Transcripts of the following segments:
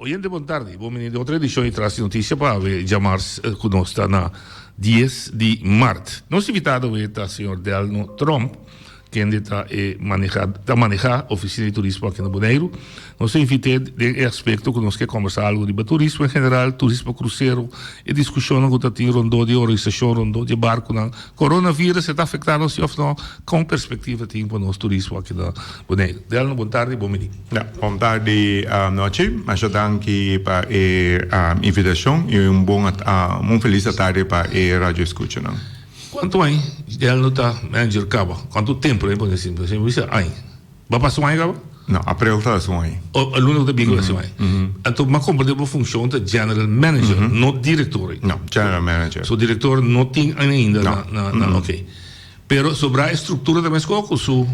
Oyente bon tardi, bon bini den otro edicion di Tras di Noticia pa awe djamars cu nos ta na dies di mart. Nos invitado awe ta señor Delno Tromp, kende ta e maneha ta maneha oficina di turismo aki na Boneiru. Nos a invit'é den e aspecto cu nos ke combersa algo riba turismo en general, turismo crucero, e discusionnan cu ta tin rondó di e organisacion, rondó di e barconan. Coronavirus e ta afecta nos si of no? Con perspectiva tin pa nos turismo aki na Boneiru? Delno, bon tardi, bon bini. Ja, bon tardi nochi. Masha danki pa e invitacion y un bon un feliz atardi pa e radio escuchanan. Cuanto aña Delno ta manager caba? Cuanto tempo lo mi pone así? Mi bisa aña. Bo a pasa un aña caba? No, april ta hasi un aña. Oh, luna cu ta bin cu ta hasi un aña. Anto mi a comprende bo funcion ta general manager, no director. No, general manager. So director no tin ainda na, na, na, ok. Pero sobra e structura ta mesco cu su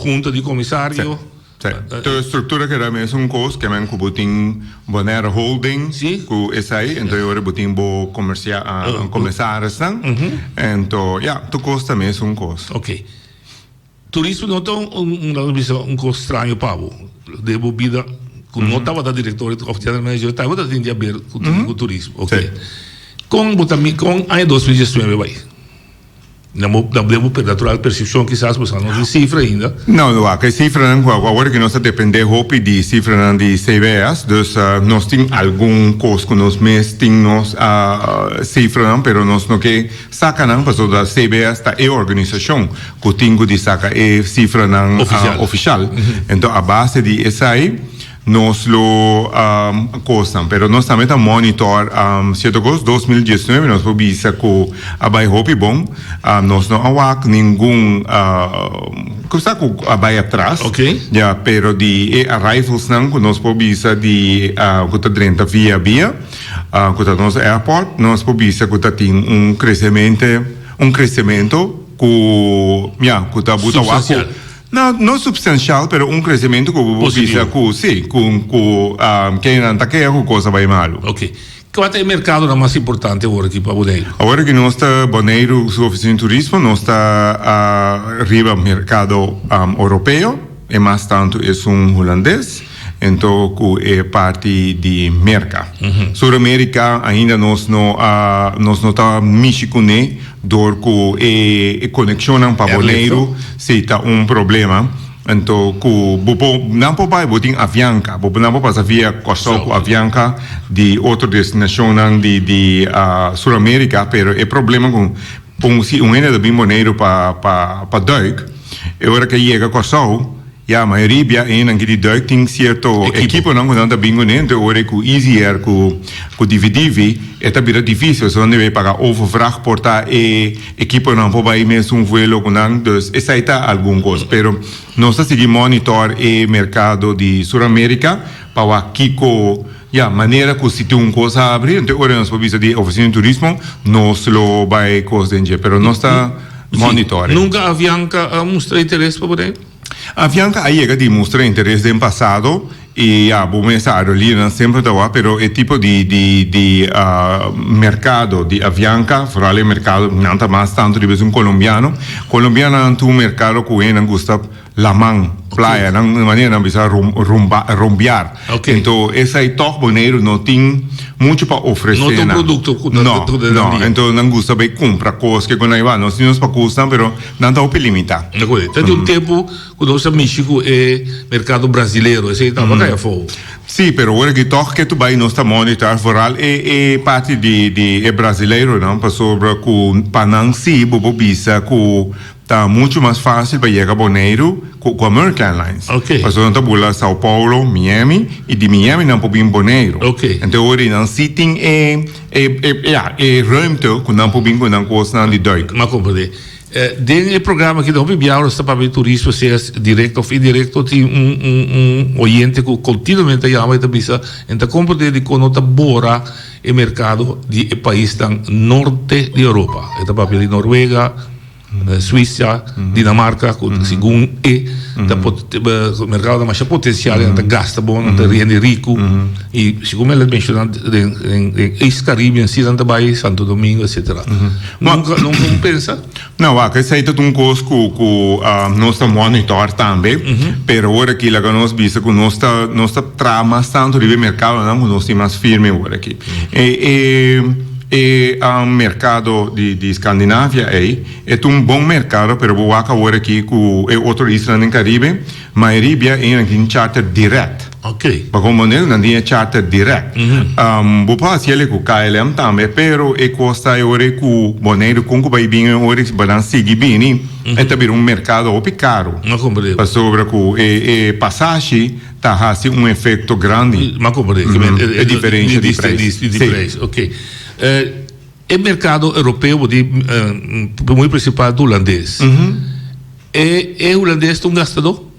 junta di comisario. Si, si. Tur e structura keda mesun cos, ke men cu bo tin Bonaire Holding cu esai, enton e ora bo tin bo comercia, comisarisnan, ento ya, tur cos ta mesun cos. Ok. Turismo no ta un, laga nos bisa, un cos straño pa bo. Den bo bida cu no tabata director of general manager, tabata tin di haber cu turismo. Ok. Con bo ta mi, con aña 2019 bai? Na bo, na den bo natural percepcion kisas bo sa no tin cifra ainda. No, wak, e cifranan cu awor aki nos ta depende hopi di cifranan di CBS, dus nos tin algun cos cu nos mes tin nos cifranan, pero nos no ke Saka nan pasobra CBS ta e organisashon ku tin ku di saka e sifranan ofishal. Enton a base di esei nos lo kosnan. Pero nos tambe ta monitor sierto kos. 2019 nos por bisa ku a bai hopi bon. Nos no a wak ningun kusa ku a bai atras. Ya, pero di e arrivalsnan ku nos por bisa di ku ta drenta via via. Cu ta nos airport, nos por bisa cu ta tin un crecemente, un crecemento cu, ya, cu ta buta wak cu, no, no substancial, pero un crecemento cu bo por bisa cu si, cu, cu kendenan ta kea cu cos a bay malo. Ok. Cua ta e mercadonan mas importante awor aki pa Boneiru? Awor aki nos ta Boneiru su oficina di turismo, nos ta riba mercado Europeo, e mas tanto esun Hulandes. Ento ku e parti di Merka. Sur Amerika ainda nos no a nos no ta mishi kuné dor ku e konekshonnan pa Boneiru si ta un problema. Anto ku bo por nan por bai bo tin Avianca bo nan por pasa via Kòrsou ku Avianca di otro destinashonnan di di Sur Amerika pero e problema ku pon si un hende ta bin Boneiru pa pa pa duik e ora ke yega Kòrsou Ya, mayoria bia enan ki di duik tin sierto ekiponan ku nan ta bin kuné, enton ora ku Easy Air ku ku Divi Divi e ta bira difisil, so nan debe paga overvracht por ta e ekiponan por bai mesun vuelo ku nan, dus esei ta algun kos. Pero nos ta sigui monitor e merkado di Sur Amerika pa wak kiko, ya, manera ku si tin un kos habri, enton ora nos por bisa di ofisina di turismo nos lo bai kos den dje, pero nos ta monitor e. Nunka Avianca a mustra interes pa bo? Avianca a yega di mustra interes den pasado y ya bo mes sa aerolineanan semper ta wak pero e tipo di di di mercado di Avianca vooral e mercado nan ta mas tanto di bes un colombiano colombianonan tin un mercado cu hendenan gusta laman playa nan manera nan bisa rumba rumbiar ento esai tog Boneiru no tin mucho pa ofrece nan. No ta un producto cu ta no no ento nan gusta bay cumpra cos ke cu nan iba nos tin nos pacusnan pero Nan ta hopi limitá. De acuerdo. Ta di un tempu ku nos a mishi ku e merkado brasilero, esei tabata kai afó. Sí, pero ora ki tòg ke tu bai nos ta monitor vooral e e parti di di e brasileironan pasobra ku pa nan sí bo por bisa ku ta muchu mas fásil pa yega Boneiru ku ku American Airlines. Oké. Pasobra nan ta bula Sao Paulo, Miami i di Miami nan por bin Boneiru. Oké. Enton ora nan sí tin e E e ya, e ruimte ku nan por bin ku nan kosnan di duik. M'a komprendé. Den e programa aki hopi biaha nos ta papia di turismo, sea direkto òf indirekto, tin un un un oyente ku kontinuamente ta yama i ta bisa en ta komprendé dikon no ta bora e merkado di e paisnan norte di Europa. E ta papia di Norwega. Suiza, Dinamarca, cu segun e ta mercado ta masha potencial, nan ta gasta bon, nan ta hende rico y segun mi a menciona den East Caribbean si nan ta bay Santo Domingo etcetera. Nunca nunca bo pensa? No, wak, esey ta un cos cu cu nos ta monitor tambe, pero ora aki laga nos bisa cu nos ta nos ta traha mas tanto riba e mercadonan cu nos tin mas firme ora aki. E e. E merkado di Skandinavia ei e ta un bon merkado pero bo wak awor aki ku e otro islanan den Karibe mayoria bia einan tin charter dirèkt. Pa komprondé nan tin e charter dirèkt. Bo por hasi el ku KLM tambe pero e kos ta e ora ku Boneiru kon ku bai bin e ora pa nan sigui bini e ta bira un merkado hopi karu pasobra ku e pasashi Ta hasi un efecto grandi. Ma comprende. E diferencia di prijs. Di prijs, ok. E mercado europeo bo di muy principal ta hulandes. E hulandes ta un gastador?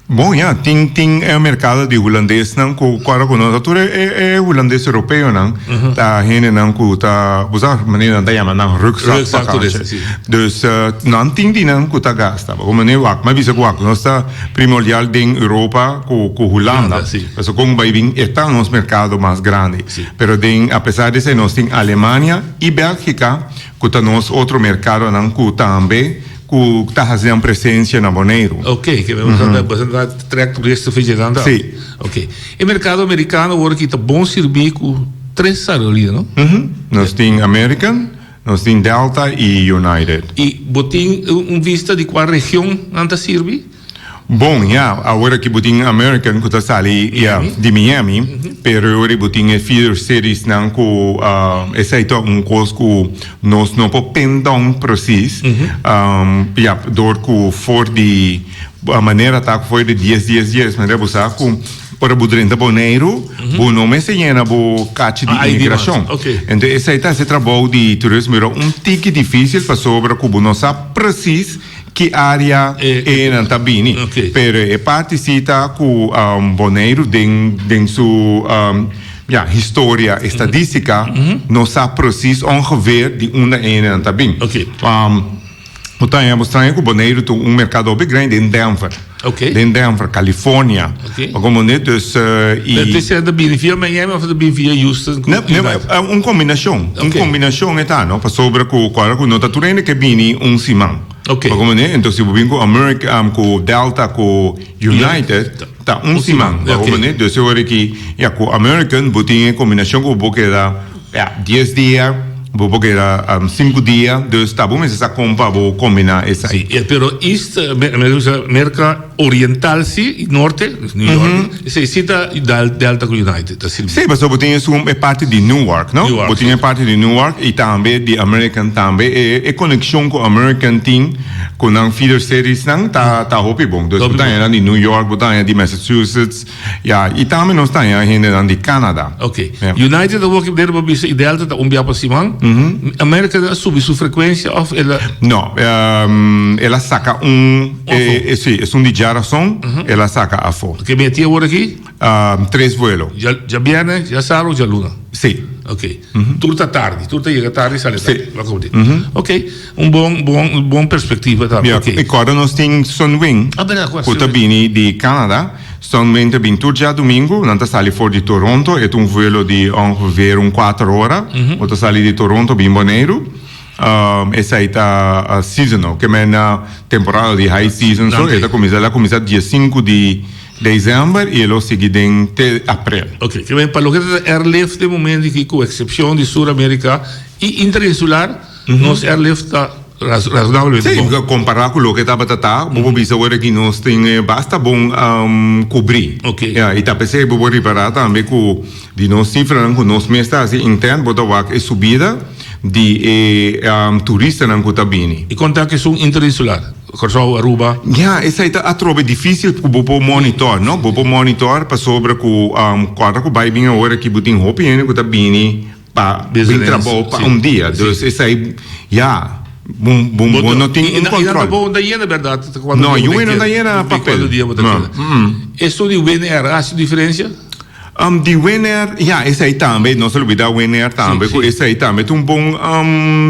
Bon ya, tin tin e mercado di hulandesnan cu cuadra cu nos. Tur e hulandes europeonan ta hendenan cu ta, bo sa manera nan ta yama nan rugzak vakantie. Dus nan tin di nan cu ta gasta. Bo manera wak, mi a bisa cu wak nos ta primordial den Europa cu cu Hulanda. Pasobra con bay bin e ta nos mercado mas grandi. Pero den a pesar di esey nos tin Alemania y Belgica cu ta nos otro mercadonan cu tambe cu ta haci nan presencia na Boneiru. Ok, ke men boso ta trek turista for dje nan ta. Si. Ok. E mercado americano awor aki ta bon sirbi cu tres aerolínea, no? Nos tin American, Nos tin Delta y United. Y bo tin un vista di cua region nan ta sirbi? Bon, ya, awor aki bo tin American cu ta sali, ya, di Miami, pero e ora bo tin e feeder cities nan cu esey ta un cos cu nos no por pin down precies, ya, door cu for di manera ta cu for di dies dies dies, manera bo sa cu. Ora bo drenta Boneiru, bo no mester yena bo kachi di imigrashon. Enton esei ta hasi trabou di turismo un tiki difisil pasobra ku bo no sa presis ki área e nan ta bini. Pero e parti si ta ku Boneiru den den su ya historia estadistika no sa presis ongeveer di unda e nan ta bin. Bo ta haña bo straño ku Boneiru ta un merkado hopi grandi den Denver. Ok. Den Denver, California. Ok. Pa komprondé, dus i. Pero esei ta bini via Miami òf ta bini via Houston ku No, no, un kombinashon. Un kombinashon e ta, no? Pasobra ku kòrda ku no ta tur hende ke bini un siman. Ok. Pa komprondé, enton si bo bin ku American, ku Delta, ku United, ta un siman. Pa komprondé, dus e ora ki, ya, ku American bo tin e kombinashon ku bo keda. Ya, dies dia, bo por keda sinku dia, dus ta bo mester sa kon pa bo kombiná esei. Sí, pero East, Merka Oriental sí, i Norte, New York, esei sí ta Delta ku United ta sirbi. Sí, pasobra bo tin esun e parti di Newark, no? Bo tin e parti di Newark i tambe di American tambe. E konekshon ku American tin ku nan feeder cities-nan ta hopi bon. Dus bo ta haña nan di New York, bo ta haña di Massachusetts. Ya, i tambe nos ta haña hendenan di Canada. Ok. United awor ki dere bo bisa i Delta ta un bia pa siman. American a subi su frecuencia of el a. No, el a saca un, si, esun di djarason el a saca afo. Ok, meti awor aki? Tres vuelo. Djabierne, djasabro, djaluna? Si. Ok. Tur ta tardi, tur ta yega tardi sali tardi. Si. Ok, un bon, bon, bon perspectiva tambe. Ya, i kòrda nos tin Sunwing ku ta bini di Canada. Sunwing ta bini tur djadumingu, nan ta sali for di Toronto, e ta un vuelo di ongeveer un kuater ora. Bo ta sali di Toronto bin Boneiru. Esei ta seasonal, ke men na temporada di high season so e ta kuminsá, el a kuminsá diesinku di December y e lo sigui den te aprel. Ok, ke men pa loke ta airlift den momento aki ku eksepshon di Sur Amerika y interinsular nos airlift ta rasonablemente bon. Sí, kompará ku loke tabata ta, bo por bisa ora ki nos tin e basta bon kubrí. Ok. Ya, y ta p'esei bo por ripará tambe ku di nos sifranan ku nos mes ta hasi intern bo ta wak e subida di e turistanan ku ta bini. Y konta ku esun interinsular? Kòrsou, Aruba. Ya, esei ta atrobe difísil ku bo por monitor, no? Bo por monitor pasobra ku kòrda ku bai bin awor aki bo tin hopi hende ku ta bini pa bin trabou pa un dia. Dus esei, ya, bo bo no tin un kontròl. I nan tampoko no ta yena bèrdat? No, yu no ta yena papel. No. Esun di WNR a hasi diferensia? Di Winair, ya, esei tambe, no se lubida Winair tambe, ku esei tambe ta un bon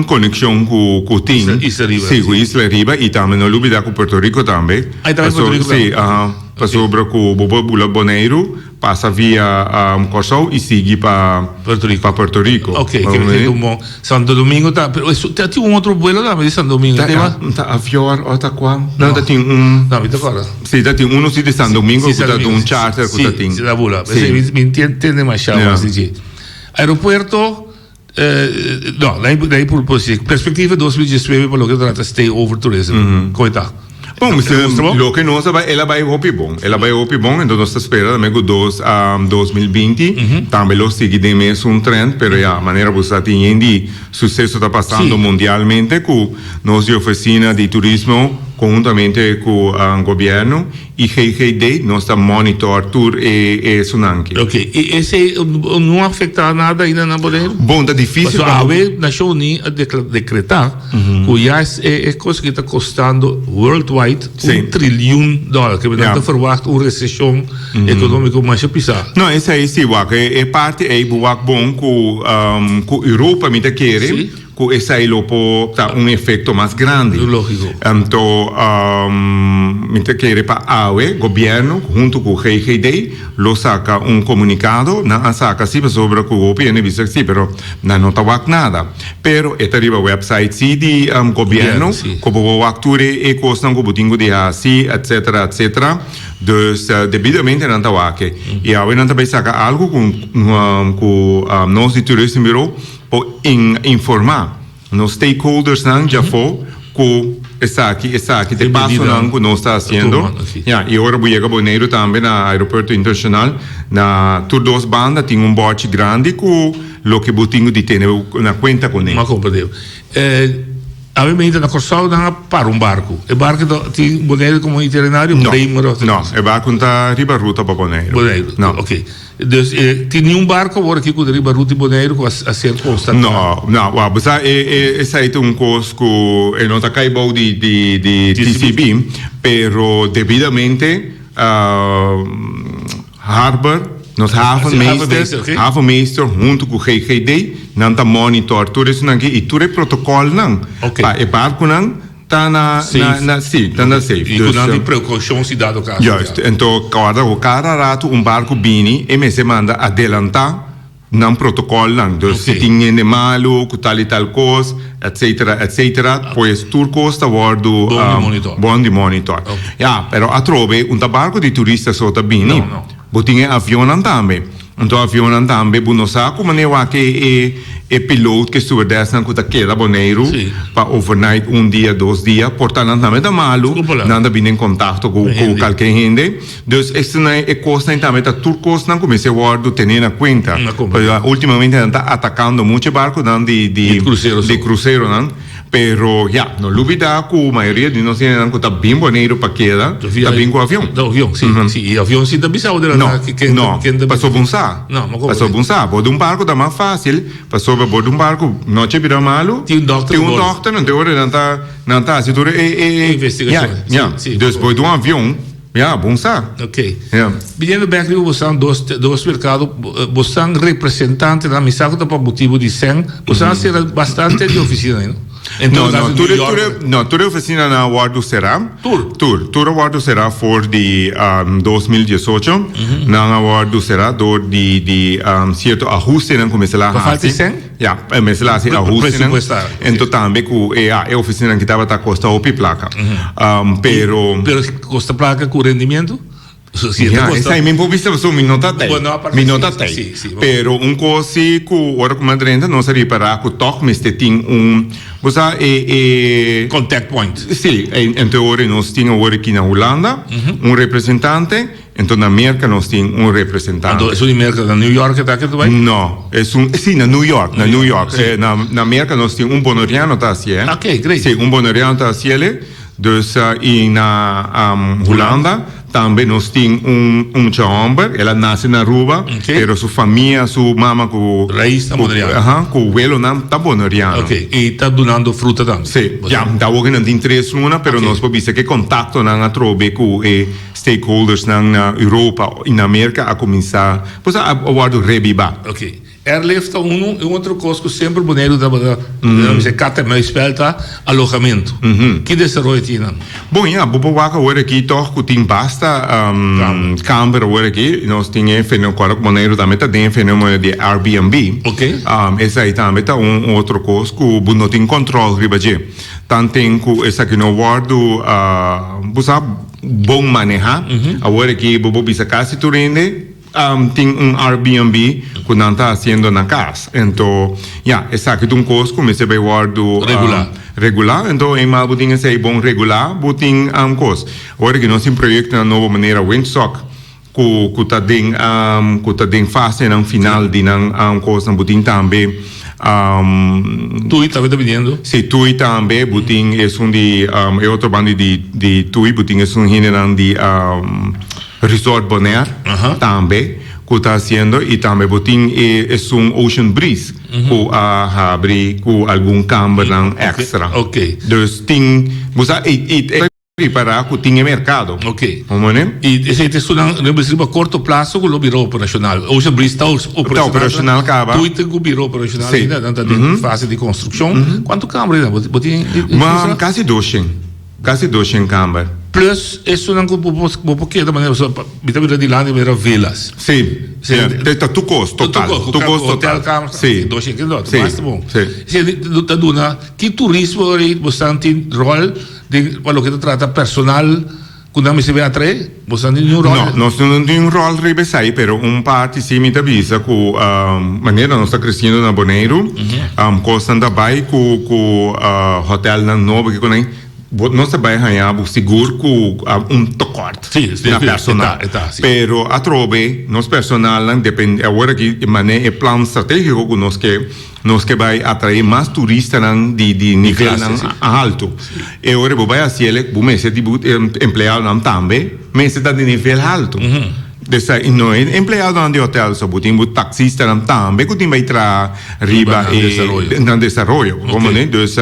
konekshon ku ku tin. Isla Riba. Si, ku Isla Riba i tambe no lubida ku Puerto Rico tambe. Ah, i tambe Puerto Rico tambe. Si, aha, pasobra ku bo por bula Boneiru, pasa via Kòrsou i sigui pa Puerto Rico. Pa Puerto Rico. Ok, ke mi ta un bon. Santo Domingo ta, pero esu ta tin un otro vuelo tambe di Santo Domingo, Ta, te ba? ta Avior o ta kua? No, ta tin un. No, mi ta kòrda. Si, ta tin uno si di Santo Domingo ku ta un charter ku ta tin. Si, si ta bula. P'esei mi mi tende masha mas di dje. Aeropuerto, no, na e por por si. Perspectiva 2019 pa loke ta trata stay over tourism, kon e ta? Bon, mi loke nos a bai, el a bai hopi bon. El a bai hopi bon, enton nos ta spera tambe ku dos 2020 tambe lo sigui den mesun trend, pero ya, manera bo sa tin yen di suseso ta pasando mundialmente ku nos di ofisina di turismo konhuntamente ku gobièrnu i GGD nos ta monitor tur e esunnan aki. Ok, i esei no a afektá nada ainda na Boneiru? Bon, ta difísil pa. Pasobra awe Nashon Uní a dekretá ku ya e kos aki ta kostando worldwide un triliun dòler, ke nan ta ferwagt un reseshon ekonómiko masha pisá. No, esei si wak, e parti ei bo wak bon ku ku Europa mi ta kere ku esei lo por ta un efekto mas grandi. Lógiko. Anto mi ta kere pa awe gobièrnu huntu ku GGD lo saka un komunikado, nan a saka si pasobra ku hopi hende bisa si pero nan no ta wak nada. Pero e ta riba website si di gobierno cu bo por wak tur e cosnan cu bo tin cu di haci etcetera etcetera. Dus debidamente nan ta wak e. Y awe nan ta bay saca algo cu cu nos di Tourism Bureau por informa nos stakeholdersnan djafo cu esaki esaki ta e pasonan cu nos ta haciendo. Ya, y ora bo yega Boneiru tambe na aeropuerto internacional na tur dos banda tin un borchi grandi cu Loke bo tin di tene na kuenta kuné. M'a komprendé. Awe meinta na Kòrsou nan a para un barku. E barku ta tin Boneiru komo itinernario? No, Bremer òf no, e barku no ta riba ruta pa Boneiru. Boneiru, No. oké. Dus tin niun barku awor aki ku ta riba ruta di Boneiru ku a ser konstatá? No, no. Wak, bo sa e esei ta un kos ku e no ta kai bou di di di TCB, pero debidamente Harbor, nos havenmeester, havenmeester hunto ku GGD, nan ta monitor tur esunnan aki i tur e protokolnan pa e barkunan ta na, na, si, ta na safe. I ku nan tin prekoushon si dado kaso. Juist, ento kòrda ku kada ratu un barku bini e mester manda adelantá nan protocolnan, dus si tin hende malu cu tal y tal cos, etcetera, etcetera, pues tur cos ta wordo bon di monitor. Ya, pero atrobe un ta barco di turista so ta bini, bo tin e avionnan tambe, anto avionnan tambe bo no sa cu manera wak e e piloot cu e stewardessnan cu ta keda Boneiru pa overnight un dia, dos dia, por ta nan tambe ta malu, nan ta bini en contacto cu calke hende. Dus esnan e kosnan tambe ta tur kosnan ku mester wòrdu tene na kuenta. Pasobra ultimamente nan ta atakando mucho e barkunan di di di kruseronan. Pero ya, no lubida ku mayoria di nos hendenan ku ta bin Boneiru pa keda ta bin ku avion. Ta avion, si, si. I avion si ta bisa bo No, no, pasobra bo sa. Pasobra bo sa. Bo di un barku ta mas fásil, pasobra bo di un barku nochi bira malu, tin un dòkter tin un dòkter, anto e ora nan ta nan ta hasi tur e e Investigashon. Ya, ya. Dus bo di un avion. Ya, bon sa. Ok. Ya. Biniendo bek riba bosan dos dos merkado, bosan representantenan, mi sa ku ta pa motibu di sèn, bosan a sera bastante di ofisina ei, no? En todo caso, no, tur, tur, no, tur e ofisinanan a wòrdu será. Tur? Tur. Tur a wòrdu será for di 2018. Nan a wòrdu será dor di di sierto ahustenan ku mester a hasi. Pa falta di sèn? Ya, mester a hasi ahustenan. Ento tambe ku e e ofisinanan ki tabata kosta hopi plaka. Pero. Pero kosta plaka ku rendimiento? Ya, esei mi por bisa pasobra mi no ta tei. Mi no ta tei. Pero un kos si ku ora ku mi a drenta nos a ripará ku tòg mester tin un, bo sa e e. Contact point. Si, ento ora nos tin awor aki na Hulanda un representante. Enton na Merca nos tin un representante. Anto esun di Merca na New York e ta ke ta bai? No, esun, si na New York, na New York. Na na Merca nos tin un boneriano ta hacié. Ok, great. Si, un boneriano ta haciele. Dus i na Hulanda. Tambe nos tin un un mucha homber, el a nace na Aruba, pero su famia, su mama cu Raiz ta boneriano. Aha, cu welonan ta boneriano. Ok, y ta dunando fruta tambe. Si, ya, ta awor nan tin tres luna, pero nos por bisa cu e contactonan atrobe cu e stakeholdersnan na Europa y na Merca a cuminsa, pues a wordo rebiba. Ok. Airlift ta unu, e un otro kos ku semper Boneiru tabata, nan bisa kat en muis spel ta alojamentu. Ki desaroyo tin nan? Bon ya, bo por wak awor aki tòg ku tin basta kamber awor aki. Nos tin e fenómeno, kòrda ku Boneiru tambe ta den e fenómeno di Airbnb. Esei tambe ta un otro kos ku bo no tin kòntròl riba dje. Tanten ku esaki no wòrdu, bo sa, bon manehá. Awor aki bo por bisa kasi tur hende. Tin un Airbnb ku nan ta hasiendo na kas. Ento, ya, esaki ta un kos ku mester bai wòrdu Regulá. regulá. Ento, eenmaal bo tin esei bon regulá, bo tin kos. Ora ku nos tin proyektonan nobo manera Windsock ku ku ta den ku ta den fasenan final di nan kosnan, bo tin tambe Tui tambe ta biniendo? Si, Tui tambe. Bo tin esun di e otro banda di di Tui, bo tin esun hendenan di Resort Bonaire tambe cu ta haciendo y tambe bo tin e esun Ocean Breeze cu a habri cu algun cambernan extra. Dus tin, bo sa y y ta prepara cu tin e mercado. Comprende? Y esey ta esunnan riba corto plazo cu lo bira operacional. Ocean Breeze ta operacional. Ta operacional caba. Tui tin cu bira operacional ainda, nan ta den fase di construccion. Cuanto camber ei nan? Bo tin cifra? Casi doshen. Casi doshen camber. Plus esunnan cu bo por keda manera pasobra mi ta mira dilanti manera villas. Si, si, ta tur cos total. Tur cos total. Hotel kamer, si, doshen kende ta basta bon. Si. Si, ta duna ki turismo ora bo san tin rol den pa loke ta trata personal cu nan mester bin atrae? Bo san tin un rol? No, nos no tin un rol riba esai, pero un parti si mi ta bisa cu manera nos ta creciendo na Boneiru, cosnan ta bay cu cu hotelnan nobo kico nan, bo nos ta bay haña bo sigur cu un tekort na personal. Pero atrobe nos personalnan depende, awor aki manera e plan strategico cu nos ke. Nos ke bai atraé mas turistanan di di nivelnan haltu. E ora bo bai hasi el, bo mester di bo empleadonan tambe mester ta di nivel haltu. Desa i no e empleadonan di hotel so, bo tin bo taxistanan tambe ku tin bai traha riba e nan desaroyo. Komo ne? Dus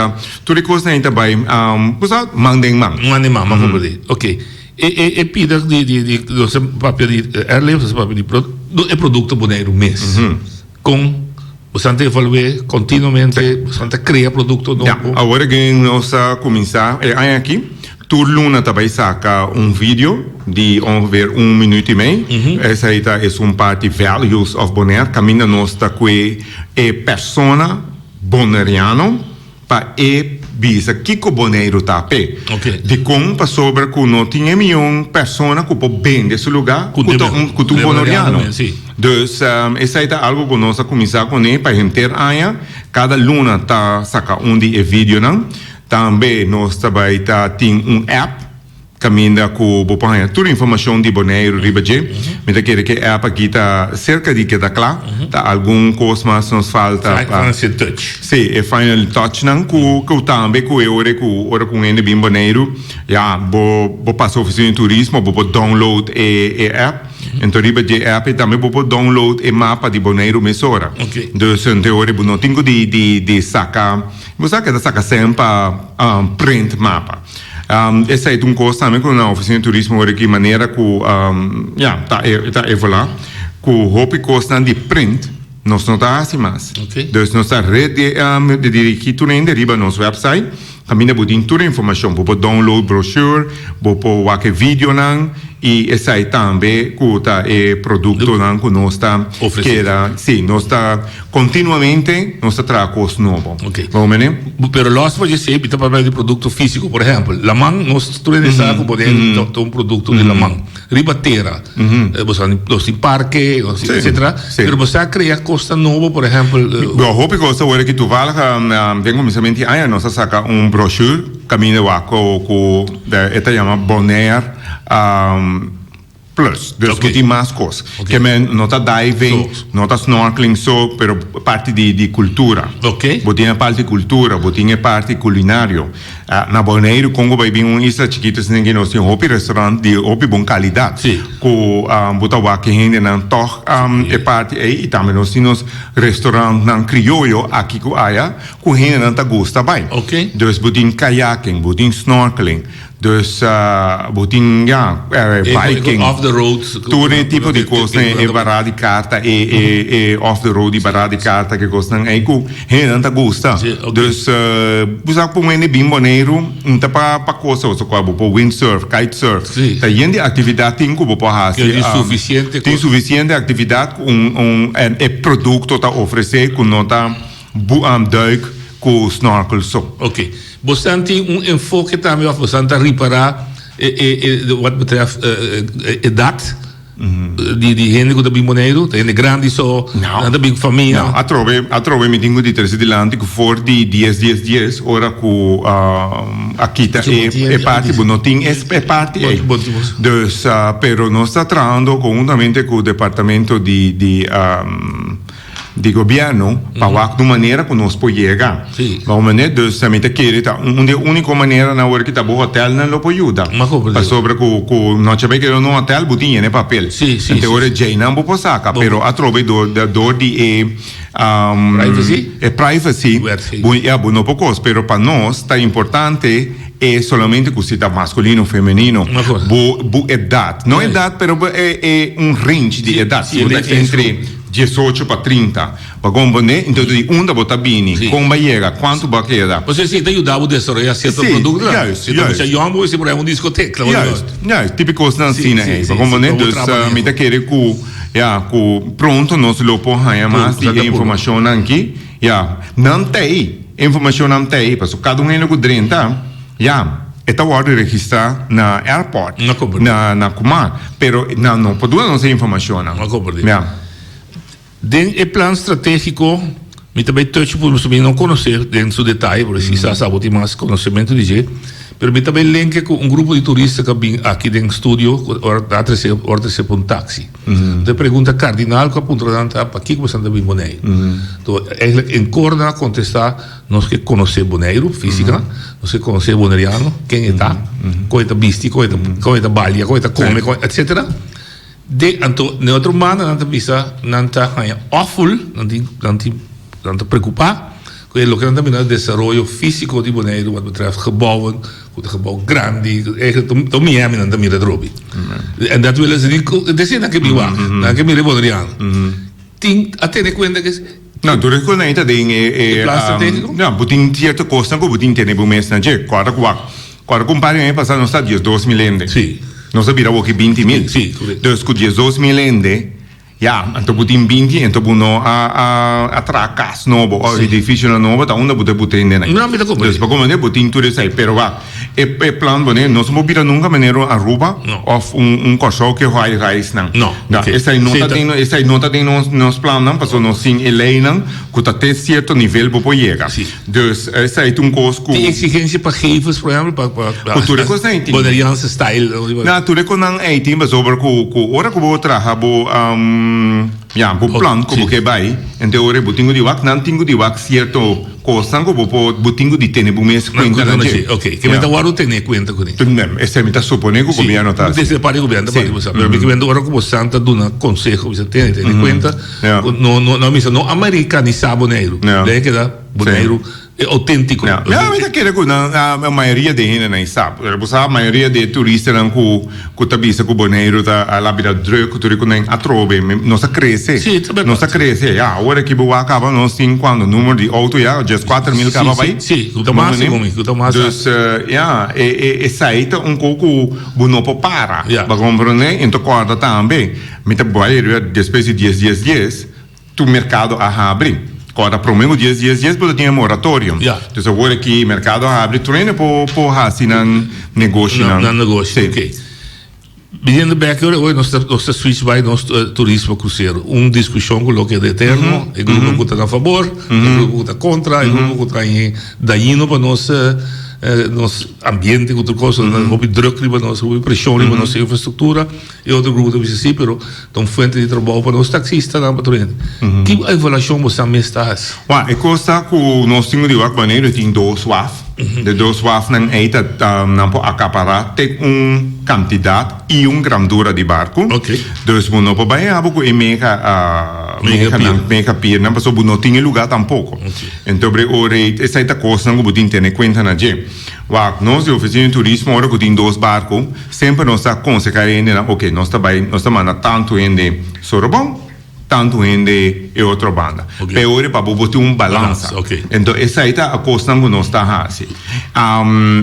tur e kosnan ei ta bai bo sa man den man. Man den man, man komprendé. Oke. E e e pida di di di nos a papia di airlift, nos a papia di e produkto Boneiru mes. Kon bosan ta evalu'é kontinuamente? Bosan ta krea produkto nobo? Ya, awor aki nos a kuminsá e aña aki. Tur luna ta bai saka un video di ongeveer un minuut i mei. Esei ta esun parti Values of Bonaire kaminda nos ta kue e persona boneriano. Pa e bisa kiko Boneiru ta p'e. Dikon? Pasobra ku no tin e mion persona ku por bende su lugá ku ta un ku ta un bonoriano. Dus esei ta algu ku nos a kuminsá kuné pa henter aña. Kada luna ta saka un di e videonan. Tambe nos ta bai ta tin un app. Kaminda ku bo por haña tur informashon di Boneiru riba dje. Mi ta kere ku e app aki ta serka di keda kla. Ta algun kos mas nos falta pa. Final touch. Sí, e final touchnan ku ku tambe ku e ora ku ora ku un hende bin Boneiru ya bo bo pasa ofisina di turismo bo por download e e app. Enton riba dje app ei tambe bo por download e mapa di Boneiru mesora. Dus ente ora bo no tin ku di di di saka bo sa keda saka sèn pa print mapa. Esei ta un kos tambe ku na ofisina di turismo ora ki manera ku ya ta ta evolá ku hopi kosnan di print nos no ta hasi mas. Dus nos ta redirigí tur hende riba nos wèpsait kaminda bo tin tur e informashon. Bo por download brochure, bo por wak e videonan i esei tambe ku ta e produktonan ku nos ta keda si nos ta Continuamente nos ta traha cos nobo. Ok. Bo mene? Pero los pa dje mi ta papia di producto fisico. Por ehempel, laman, nos tur hende sa cu Boneiru ta un producto di laman. Riba tera, bo sa, nos tin parke, nos tin etcetera. Pero bo sa crea cosnan nobo, por ehempel. Bo hopi cos ta worde ki toevallig den cuminsament di aña nos a saca un brochure caminda wak cu e ta yama Bonaire. Plus. Dus bo tin mas kos. Ke men no ta diving, no ta snorkeling so, pero parti di di kultura. Bo tin e parti kultura, bo tin e parti kulinario. Na Boneiru kon ku bai bin un isla chikitu asina ki nos tin hopi restaurant di hopi bon kalidat. Ku bo ta wak e hendenan tòg e parti ei i tambe nos tin nos restaurantnan krioyo aki ku aya ku hendenan ta gusta bai. Dus bo tin kayaking, bo tin snorkeling. Dus bo tin ya biking. Off the road. Tur e tipo di kosnan e bará di karta e e e off the road di bará di karta ke kosnan ei ku hendenan ta gusta. Dus bo sa ku hende bin Boneiru no ta pa pa kos so kua bo por windsurf, kitesurf. Ta yen di aktividat tin ku bo por hasi. Tin sufisiente. Tin sufisiente aktividat ku un un e produkto ta ofresé ku no ta duik ku snorkel so. Ok. Bosan tin un enfoke tambe of bosan ta ripara e e e wat betreft edat di di hende ku ta bin Boneiru? Ta hende grandi so? Nan ta bin ku famia? No, atrobe atrobe mi tin ku di trese dilanti ku for di dies dies dies ora ku a kita e e parti bo no tin e e parti ei. Dus pero nos ta trahando konhuntamente ku departamento di di di gobierno pa wak un manera ku nos por yega. Ba un manera, dus mi ta kere ta un di e uniko maneranan awor ki ta bo hotelnan lo por yuda. Pasobra ku ku nochi bai keda un hotel bo tin yena e papel. Ente ora djeinan bo por saka pero atrobe dor dor di e e privacy bo ya bo no por kos pero pa nos ta importante e solamente ku si ta maskulino o femenino bo bo edat no edat pero bo e e un range di edat si bo ta entre 18 pa 30. Bo komprendé? Entonces di unda bo ta bini, kon bo a yega, kuantu bo a keda. Pasobra esei ta yuda bo desaroyá sierto produktonan. Juist, Si ta juist. mucha yòn bo mester por haya un diskotek. Juist, juist. Tipo kosnan asina ei. Bo komprendé? Dus mi ta kere ku, ya, ku pronto nos lo por haña mas di e informashonnan aki. Ya, nan ta ei. E informashonnan ta ei. Pasobra kada un hende ku drenta, ya, e ta wòrdu registrá na airport, na na Kumar. Pero nan no por duna nos e informashonnan. Ya. Den e plan strategiko mi ta bay touch por mi no konosé den su detaye porque kisas abo tin mas konosementu di dje pero mi ta bay lenke ku un grupo di turista ku a bin aki den studio ku ora a trese ora trese pa un taxi. Enton e pregunta kardinal ku a puntra nan ta pakiko boso ta bin Boneiru? Enton eigenlijk en kor nan a kontestá nos ke konosé Boneiru físika nos ke konosé boneriano ken e ta kon e ta bisti kon e ta kon e ta balia kon e ta kome etcetera. De anto den otro banda nan ta bisa nan ta haña òful, nan tin nan tin nan ta preokupá ku e loke nan ta mira desaroyo físiko di Boneiru wat betrèft gebouwen ku ta gebou grandi eigenlijk ta Miami nan ta mira atrobe. En dat willen ze niet desi nan ke bin wak nan ke mira e boneriano. Tin a tene kuenta ku. No, tur e kosnan ei ta den e E plan stratégiko? Ya, bo tin sierto kosnan ku bo tin tene bo mes na dje. Kòrda ku wak. Kòrda ku un par di aña pasá nos ta 12.000 hende. Sí. Nos a bira awoki 20.000. Sí, korekto. Dus ku 12.000 hende, ya, anto bo tin 20, anto bo no a a a traha kas nobo òf edifisionan nobo, ta unda bo ta buta hendenan. No, mi ta komprendé. Dus pa komprendé bo tin tur esei. Pero wak, e e plan bo ne, nos no por bira nunka manera un Aruba No. òf un un Kòrsou ku e high rise-nan. No, No, oké. esei no Sí, ta ta. den esei no ta den nos nos plannan, pasobra nos tin e leinan ku ta te sierto nivel bo por yega. Sí. Dus esei ta un kos ku. Tin exigencia pa gevels, por ehempel, pa pa Ku tur e kosnan ei tin. Boneriaanse style. Na, tur e kosnan ei tin pasobra ku ku ora ku bo traha bo ya bo plan ku bo ke bai, ente ora bo tin ku di wak, nan tin ku di wak sierto kosnan ku bo por bo tin ku di tene bo mes kuenta na dje. Oke, ke men ta wòrdu tene kuenta kuné. Esei mi ta supone ku gobièrnu ta hasi. Desde parti di gobièrnu ta parti bo sa. Pero mi ke men ora ku bo san ta duna konseho, bisa tene tene kuenta, no no no misa no amerikanisá Boneiru. Lei a keda. Boneiru e auténtiko. Ja, ja, mi ta kere ku nan a mayoria di hendenan ei sa. Pero bo sa mayoria di e turistanan ku ku ta bisa ku Boneiru ta a la bira drùk ku tur e ku nan atrobe. Nos a krese. Sí, ta bèrdat. Nos a krese, ya. Awor aki bo wak kaba nos tin kuantu numero di outo ya, 14.000 kaba bai. Sí, sí, ku ta mas segun mi, ku ta mas. Dus, ya, e e esei ta un kos ku bo no por para. Ja. Bo a komprondé? En ta kòrda tambe, mi ta bai riba despues di dies dies dies. Tur merkado a habri. Kòrda promé ku dies dies dies bo ta tin e moratorium. Ja. Dus awor aki merkado a habri tur hende por por hasi nan negoshinan. Nan negoshi, Sí. oké. Biniendo bèk ora oi nos ta nos ta switch bai nos turismo krusero. Un diskushon ku lo keda eterno, e grupo ku ta na fabor, e grupo ku ta kontra, e grupo ku ta dañino pa nos. nos ambiente ku tur kos, hopi druk riba nos, hopi preshon riba nos infrastruktura. E otro grupo ta bisa si, pero ta un fuente di trabou pa nos taksistanan, pa tur hende. Ki evaluashon bo sa mes ta hasi? Wak, e kos ta ku nos tin di wak Boneiru tin dos waf. De dos wafnan ei ta nan por akapará te un kantidat i un grandura di barku. Dus bo no por bai abo ku e mega meganan, mega pirnan pasobra bo no tin e lugá tampoko. Enton bre ora ei esei ta kosnan ku bo tin tene kuenta na dje. Wak, nos di ofisina di turismo ora ku tin dos barku semper nos ta konsehá e hendenan oke nos ta bai nos ta manda tantu hende Sorobon, tantu hende e otro banda. P'e ora pa bo bo tin un balansa. Enton esei ta a kosnan ku nos ta hasi.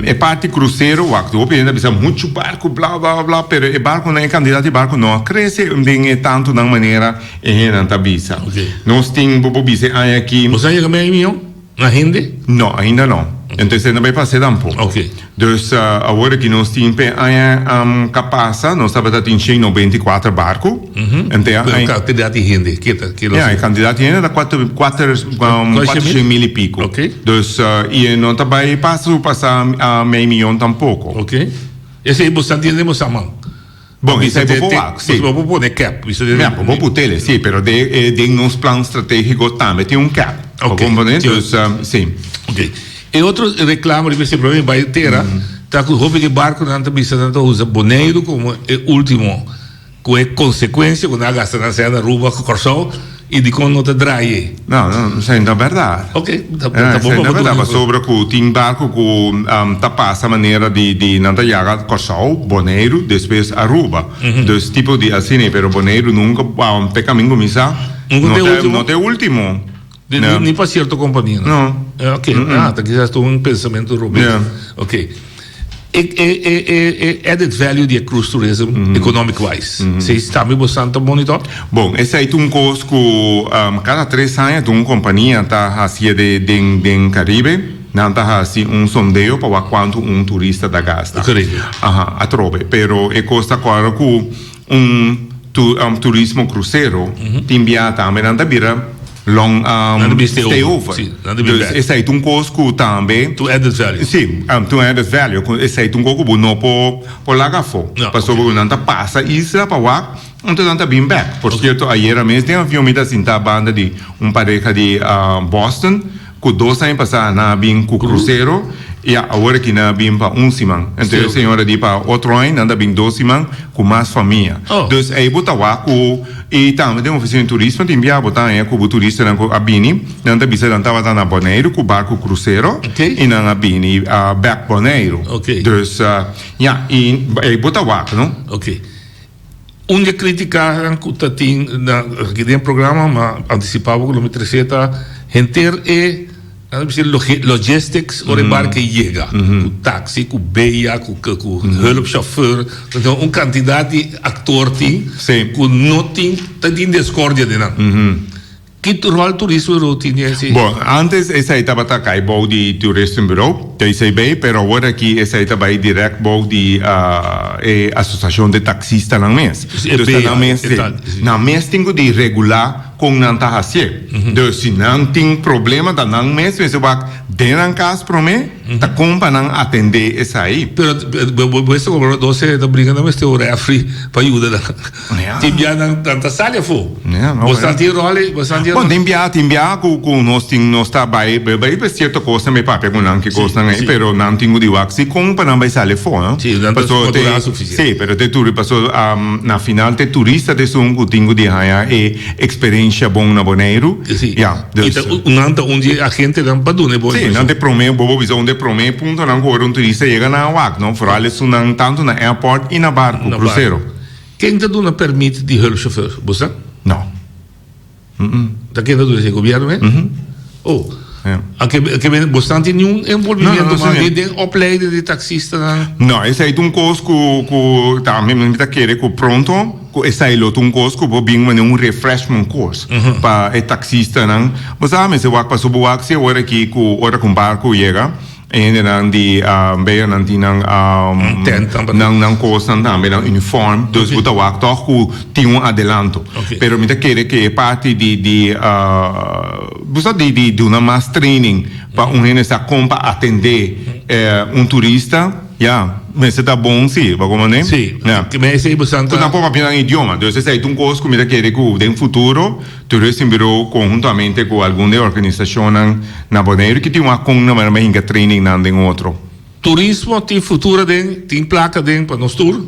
E parti krusero wak, hopi hende a bisa muchu barku bla bla bla pero e barkunan e kantidat di barku no a krese den e tantunan manera e hendenan ta bisa. Nos tin bo por bisa e aña aki. Bo sa yega mei mion na hende? No, ainda no. Entonces e no bai pasa tampoco. Dus awor aki nos tin p'e aña ka pasa nos tabata tin shen nobenta i kuater barku. Ente a Pero kantidat di hende ke ta ke Ya, e kantidat di hende ta kuater kuater kuatershen mil i piko. Dus i e no ta bai pasa su pasa mei mion tampoko. Ok. Esei bo sa tende bo sa man. Bon, esei bo por wak, si. Bo por pone cap. Ya, bo por putele, si, pero den nos plan strategico tambe tin un cap. Bo comprende? Dus, si. Ok. E otro reclamo riba esei problema bai tera ta cu hopi di barconan ta bisa nan ta usa Boneiru como e ultimo cu e consecuencia cu nan a gasta nan sea na Aruba cu Corsou y dicon no ta draai e. No, no, esei no ta berdad. Ok, ta bon pa Esei no ta berdad pasobra cu tin barco cu ta pasa manera di di nan ta yaga Corsou, Boneiru, despues Aruba. Dus tipo di asina pero Boneiru nunca te camin cuminsa no ta e ultimo. Ni pa cierto compania no. No. Ok, ah, ta kisas ta un pensamiento robes. Ok. E, e, e, e, e added value di e cruise tourism, economic wise. Esei tambe bo san ta monitor? Bon, esei ta un kos ku kada tres aña ta un kompania ta hasié de den den Karibe. Nan ta hasi un sondeo pa wak kuantu un turista ta gasta. Karibe. Aha, atrobe. Pero e kos ta kòrda ku Un turismo krusero tin bia tambe nan ta bira long stay over. Dus esei ta un kos ku tambe. Ta un added value. Si, ta un added value. Esei ta un kos ku bo no por laga afó. Pasobra ku nan ta pasa isla pa wak, anto nan ta bin bèk. Por sierto ayera mes den avion mi ta sinta banda di un pareha di Boston. Ku dos aña pasá nan a bin ku krusero i awor aki nan a bin pa un siman. Enton e señora di pa otro aña nan ta bin dos siman ku mas famia. Dus ei bo ta wak ku i tambe den ofisina di turismo tin bia bo ta haña ku bo turistanan ku a bini nan ta bisa nan tabata na Boneiru ku barku krusero i nan a bini bèk Boneiru. Dus ya i ei bo ta wak no. Un di e kritikanan ku ta tin na aki den e programa, ma antisipá bo ku lo mi trese ta henter e nan ta bisa logistics ora e barka yega, ku taxi, ku beya, ku ku hulpchauffeur, un kantidat di aktor tin ku no tin ta tin deskordia den nan. Ki rol Turismo tin den esei? Bon, antes esei tabata kai bou di Toeristenbureau, TCB, pero awor aki esei ta bai direct bou di e asosiashon di taksistanan mes. Dus ta nan mes, sí. Nan mes tin ku di regulá kon nan ta hasié. Dus si nan tin problema ta nan mes mester wak den nan kas promé ta kon pa nan atendé esei. Pero bo mester komprobá dose ta bringa nan mester un refri pa yuda nan. Tin bia nan ta sali afó. Bo sa tin ròl ei? Bo sa tin ròl? Bon, tin bia, tin bia ku ku nos tin nos ta bai bai pa sierto kosnan bai papia ku nan ki kosnan ei, pero nan tin ku di wak si kon pa nan bai sali afó, no? Sí, nan ta madurá sufisiente. Sí, pero te turi paso na final te turista ta esun ku tin ku di haña e eksperensha bon na Boneiru. Sí. Ya, dus. I ta nan ta un di e agentenan pa duna e bon Sí, nan ta e promé, bo por bisa un di e promé puntonan ku ora un turista yega nan a wak, no? Foral esunnan tantu na airport i na barku, krusero. Ken ta duna permit di hulpchauffeur? Bo sa? No. Ta ken ta duna esei? Gobierno mes? Oh. Anke bo sa tin niun envolvimiento mas den opleiding di taxistanan? No, esei ta un kos ku ku tambe mi ta kere ku pronto ku esei lo ta un kos ku por bin manera un refreshment course pa e taxistanan. Bo sa mester wak pasobra bo wak si awor aki ku ora ku un barco yega. E hendenan di beya nan tin nan nan nan kosnan tambe nan uniform dus bo ta wak tòg ku tin un adelanto pero mi ta kere ke e parti di di bo sa di di duna mas training. Pa un hende sa kon pa atendé un turista, ya, mester ta bon si, bo komprendé? Sí, Ya. ke men esei bosan Ku ta. nan por papia nan idioma. Dus esei ta un kos ku mi ta kere ku den futuro Toeristenbureau konhuntamente ku algun di e organisashonnan na Boneiru ki tin wak kon nan bai hinka trainingnan den otro. Turismo tin futuro aden, tin plaka aden pa nos tur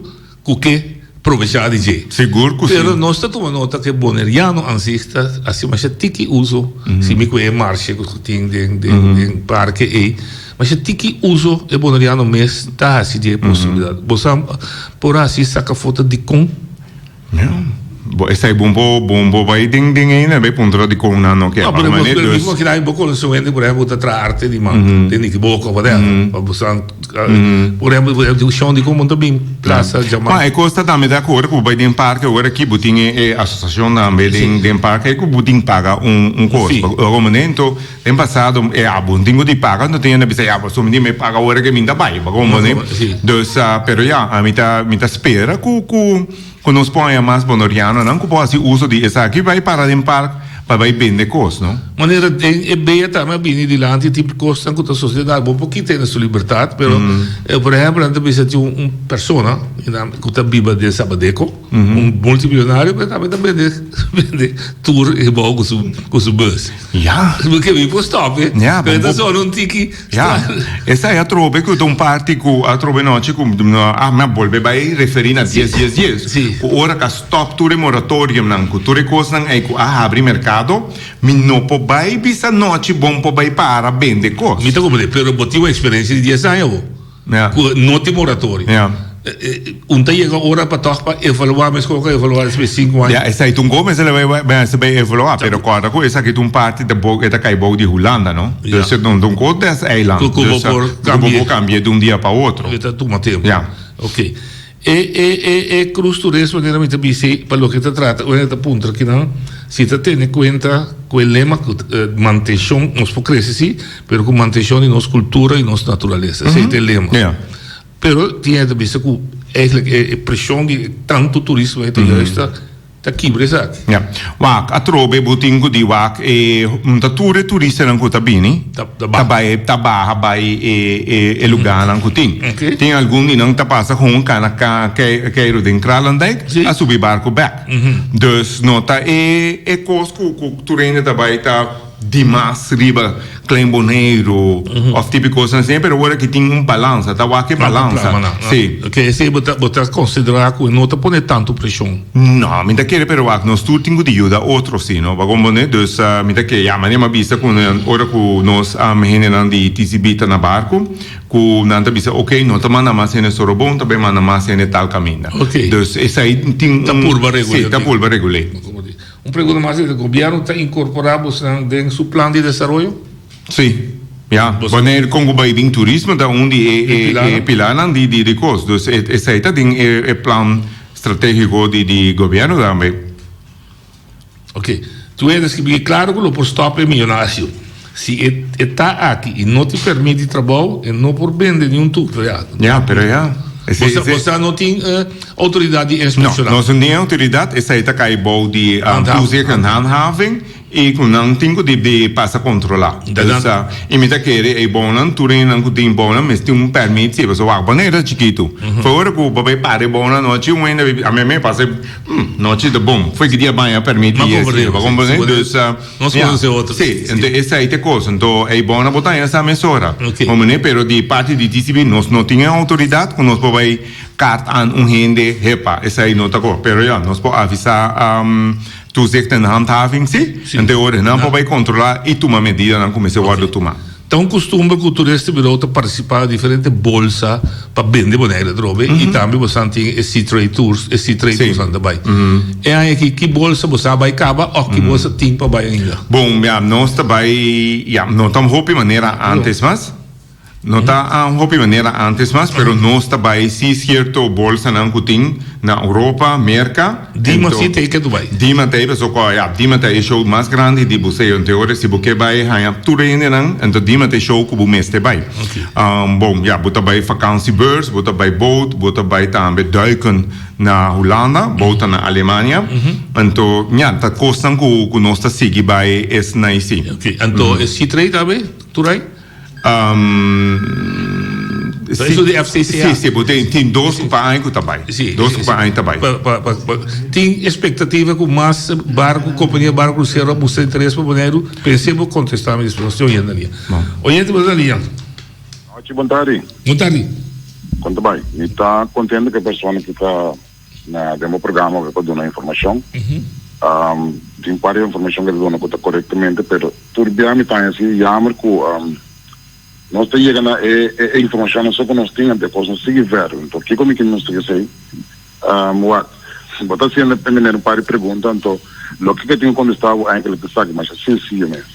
ku ke probechá di dje. Sigur ku si. Pero nos ta tuma nota ku e boneriano ansich ta hasi masha tiki uso, si mi ku e marshe ku tin den den parke ei, masha tiki uso e boneriano mes ta hasi di e posibilidat. Bo sa por hasi saka foto dikon? Ja, bo esei bon bo bon bo bai den den ei bai puntra dikon nan no ke. No, pero bo mi imagina bo konosé un hende por ehempel ku ta traha arte di man den Nikiboko of whatever. Pa bo sa por ehempel bo shon dikon bo no ta bin plaza djaman. Ma e kos ta tambe ta ku ora ku bo bai den parke ora aki bo tin e e asosiashon tambe den den parke ku bo tin paga un un kos. Ora den pasado e a bo no tin ku di paga no tin hende a bisa ya pasobra mi tin mi paga ora ke mi ta bai bo komprende. Dus pero ya ami ta mi ta spera ku ku Ku nos por haña mas bonorianonan ku por hasi uso di esaki bai para den park pa bai bende kos, no? Manera den e bea tambe a bini dilanti tin kosnan ku ta sosede bo por kita hende su libertat pero por ehempel nan ta bisa tin un persona ku ta biba den Sabadeco un multimillonario pero tambe ta bende bende tur e bou ku su ku su bus. Ya. Bo ke mi por stop e pero ta solo un tiki. Ya, esei atrobe ku ta un parti ku atrobe nochi ku a mi a bolbe bai referí na dies dies dies. Sí. Ku ora ku a stòp tur e moratoriumnan, ku tur e kosnan ei ku a habri merkado, mi no por bai bisa nochi bon por bai para bende kos. Mi ta komprendé, pero bo tin un eksperensia di dies aña bo. Ja. Ku no tin moratorio. Ja. Un ta yega ora pa tòg pa evaluá meskos ku a evaluá despues sinku aña. Ja, esei ta un gó mester bai bai mester bai evaluá, pero kòrda ku esaki ta un parti ta bou e ta kai bou di Hulanda, no? Ja. Dus no ta un kos des eiland. Ku ku bo Dus por ku bo kambi'é. por kambi'é di un dia pa otro. E ta tuma tempu. Ja. Ok. E e e e Cruz Turismo manera mi ta bisa ei pa loke ta trata ora ta puntra kinan si ta tene kuenta ku e lema ku mantenshon nos por krese si pero ku mantenshon di nos kultura i nos naturalesa esei ta e lema. Pero tin hende ta bisa ku eigenlijk e preshon di tantu turismo ei ta juist ta Ta kibra esaki. Ya. Wak, atrobe bo tin ku di wak e ta tur e turistanan ku ta bini Ta ta baha. bai ta baha bai e e e lugánan ku tin. Oké. Tin algun di nan ta pasa gewoon kana ka kei keiru den Kralendijk Si. a subi barku bèk. Dus no ta e e kos ku ku tur hende ta bai ta Dimas riba Klein Boneiru of tipo cosnan asina, pero ora ki tin un balansa, ta wak e balansa. Si. Ok, esei bo ta bo ta considera cu no ta pone tanto presion? No, mi ta kere pero wak nos tur tin cu di yuda otro si, no? Bo a comprende? Dus mi ta kere, ya, manera mi a bisa cu ora cu nos hendenan di TCB ta na barco, cu nan ta bisa ok, no ta manda mas hende Sorobon, ta bay manda mas hende tal caminda. Ok. Dus esei tin un. Ta purba regule. Si, ta purba regule. Un pregunta mas e gobierno ta incorpora bosnan den su plan di desaroyo? Sí, ya. Wanneer kon ku bai den turismo ta un di e e pilarnan di di kos. Dus esei ta den e e plan strategico di di gobierno tambe. Ok. Tu hende skibi klaro ku lo por stop e miyonario. Si e e ta aki i no tin permit di trabou e no por bende ni un tur. Pero ya. Ya, pero ya. Bo sa bo sa no tin outoridat di inspekshonal. No, nos no tin outoridat. Esei ta kai bou di toezicht en handhaving i ku nan tin ku di di pasa kontrolá. Dus i mi ta kere e bounan tur hendenan ku tin bounan mester tin un permit si pasobra wak Bonaire ta chikitu. Foor ku bo bai para e bounan anochi un hende a mi a pasa nochi ta bon fo'i ki dia baña permit di esei. Bo a komprende? Dus. Nos conoce otro. Sí, entonces esei ta e cos. Entonces ei bon bo ta haña sa mesora. Homene, pero di parti di TCB nos no tin e autoridad cu nos por bay kaart aan un hende, hepa, esei no ta cor. Pero ya, nos por avisa Toezicht en Handhaving sí. Entonces ora nan por bay controla y tuma medidanan cu mester wordo tuma. Ta un costumber cu tur este bureau ta participa na diferente bolsa pa bende Bonaire atrobe y tambe bosan tin e Sea Trade Tours, e Sea Trade bosan ta bay. E aña aki ki bolsa bosan a bay caba of ki bolsa tin pa bay ainda? Bon, ya, nos ta bay, ya, no ta hopi manera antes mas, no ta hopi manera antes mas, pero nos ta bay si cierto bolsanan cu tin na Europa, Merca. Dima si ta e ke Dubai. Dima ta e paso ku ya Dima ta e show mas grandi di buseo. Ente ora si bo ke bai haña tur e hendenan ento Dima ta e show ku bo mester bai. Bon ya bo ta bai vakansiebeurs, bo ta bai boat, bo ta bai tambe duiken na Hulanda, boat ta na Alemania. Anto ya ta kosnan ku ku nos ta sigui bai esnan si. Anto e Seatrade tambe tur ai? Si, Eso di FCCA. Si, si, bo tin, tin dos ku pa aña ku ta bai. Si. Dos ku pa aña ta bai. Pa, pa, pa, pa, tin expectativa ku mas barco, compania barco crucero a busca interes pa Boneiru? Pense bo contesta mi despues. Nos tin oyente na lia. Bon. Oyente bo ta na lia. Nochi, bon tardi. Bon tardi. Kon ta bai? Mi ta contento ku e persona ku ta na den bo programa pa duna informacion. Tin par di informacion ku ta duna ku ta corectamente, pero tur bia mi ta haña si jammer ku nos ta yega na e e informacionnan so ku nos tin anto e kos no sigui verder. Anto kiko mi ke mustra esei? Wak, bo ta haciendo e meneer un par di pregunta anto loke ku e tin ku contesta bo eigenlijk ta esaki masha sencillo mes.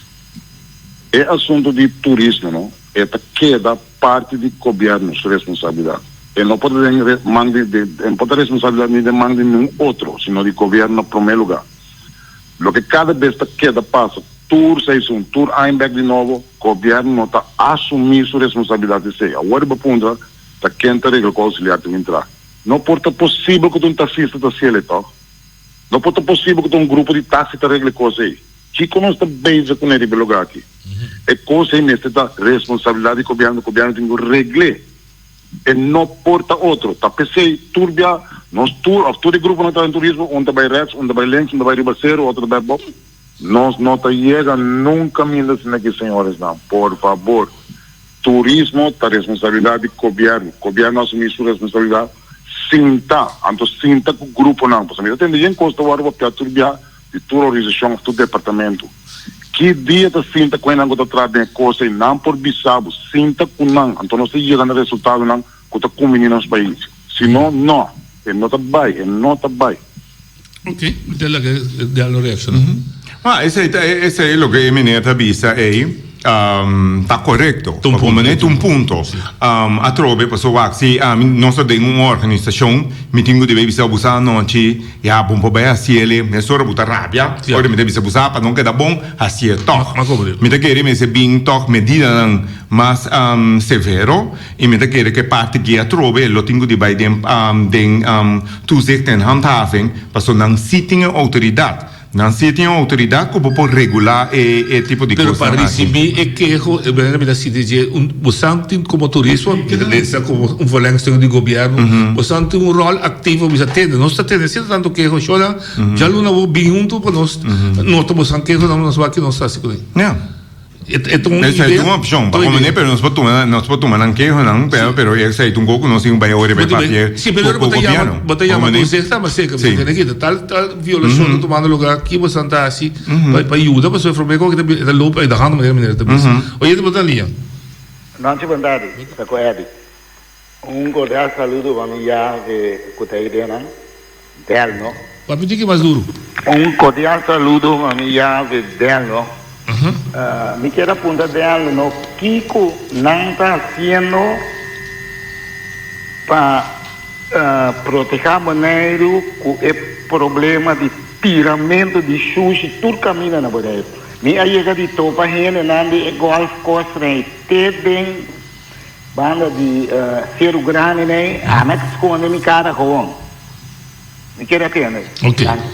E asunto di turismo no e ta keda parti di gobierno su responsabilidad. E no por ta den man di e no por ta responsabilidad ni den man di ningun otro sino di gobierno na prome lugar. Loke cada bes ta keda pasa tur seizoen, tur aña bek di nobo, gobierno no ta asumi su responsabilidad esey. Awor bo puntra ta ken ta regla cu auxiliar ta bin traha. No por ta posibel cu ta un taxista ta haciel ey toch? No por ta posibel cu ta un grupo di taxi ta regla e cos ey. Kiko nos ta bezig kuné riba e lugá aki? E kos ei mester ta responsabilidat di gobièrnu, gobièrnu tin ku regl'é. E no por ta otro. Ta p'esei tur bia nos tur òf tur e gruponan ku ta den turismo, un ta bai rèks, un ta bai links, un ta bai riba seru, otro ta bai abou. Nos no ta yega nunka minda asina aki, señoresnan. Por fabor, turismo ta responsabilidat di gobièrnu. Gobièrnu asumí su responsabilidat sinta, anto sinta ku gruponan. Pasobra mi ta tende yen kos ta wòrdu papia tur bia. di tur organisashon òf tur departamentu. Ki dia ta sinta ku hendenan ku ta traha den e kos ei? Nan por bisa bo, sinta ku nan, anto nos ta yega na resultadonan ku ta kumbiní nos pais. Si no, no, e no ta bai, e no ta bai. Ok, mi ta laga Delno reakshoná. Ma esei ta esei loke e meneer ta bisa ei ta korekto. Ta un punto. Ta un punto. Atrobe pasobra wak si ami nos ta den un organisashon mi tin ku debe bisa bo sa anochi Ya, bon por bai haciele, mesora bo ta rabia, ora mi ta bisa bo sa pa no keda bon, hacié tog. Mi ta kere mester bin tog medidanan mas severo y mi ta kere cu e parti aki atrobe lo tin cu di bai den den toezicht en handhaving, pasobra nan si tin e autoridad. Nan si tin e autoridad cu bo por regula e e tipo di Pero pa cosnan aki. ricibi e keho, e manera mi ta sinti dje, un bosan tin como turismo, mi ta lesa como un verlengstuk di gobierno, bosan tin un rol activo, mi sa tende, nos ta tende asina tanto keho, shona, djaluna bo bin hunto pa nos nota bosan kehonan, nos wak ki nos ta hasi kuné. Ja. E ta un Esei idea. ta un opcion, pa Ta un komene, idea. pero nos por tuma, nos por tuma nan kehonan, pero, pero esei ta un kos ku nos tin ku bai ora Bo bai ta bai, papia si, pero ku ora bo ku ta yama, gobièrnu. bo ta yama Komene? conseho ta mas cerca, Si. mi tene kita tal tal violacion ta tumando lugar, ki bosan ta hasi pa pa yuda, pasobra e prome ku e ta loop uit de hand manera manera ta bisa. Oye, bo ta lia. Nancy Bondadi, ta ku Eddy. Un cordial saludo pa mi ya de cu ta idenan Delno. Papia un tiki mas duro. Un cordial saludo pa mi ya de Delno. Mi kier a punta Delno no kico nan ta haciendo pa proteha Boneiru cu e problema di tiramento di shushi tur caminda na Boneiru. Mi a yega di topa hendenan di e golf course rei te den. Banda di Seru Grandi nei, ami a sconde mi cara gewoon. Mi kere atende. Ok. Danki.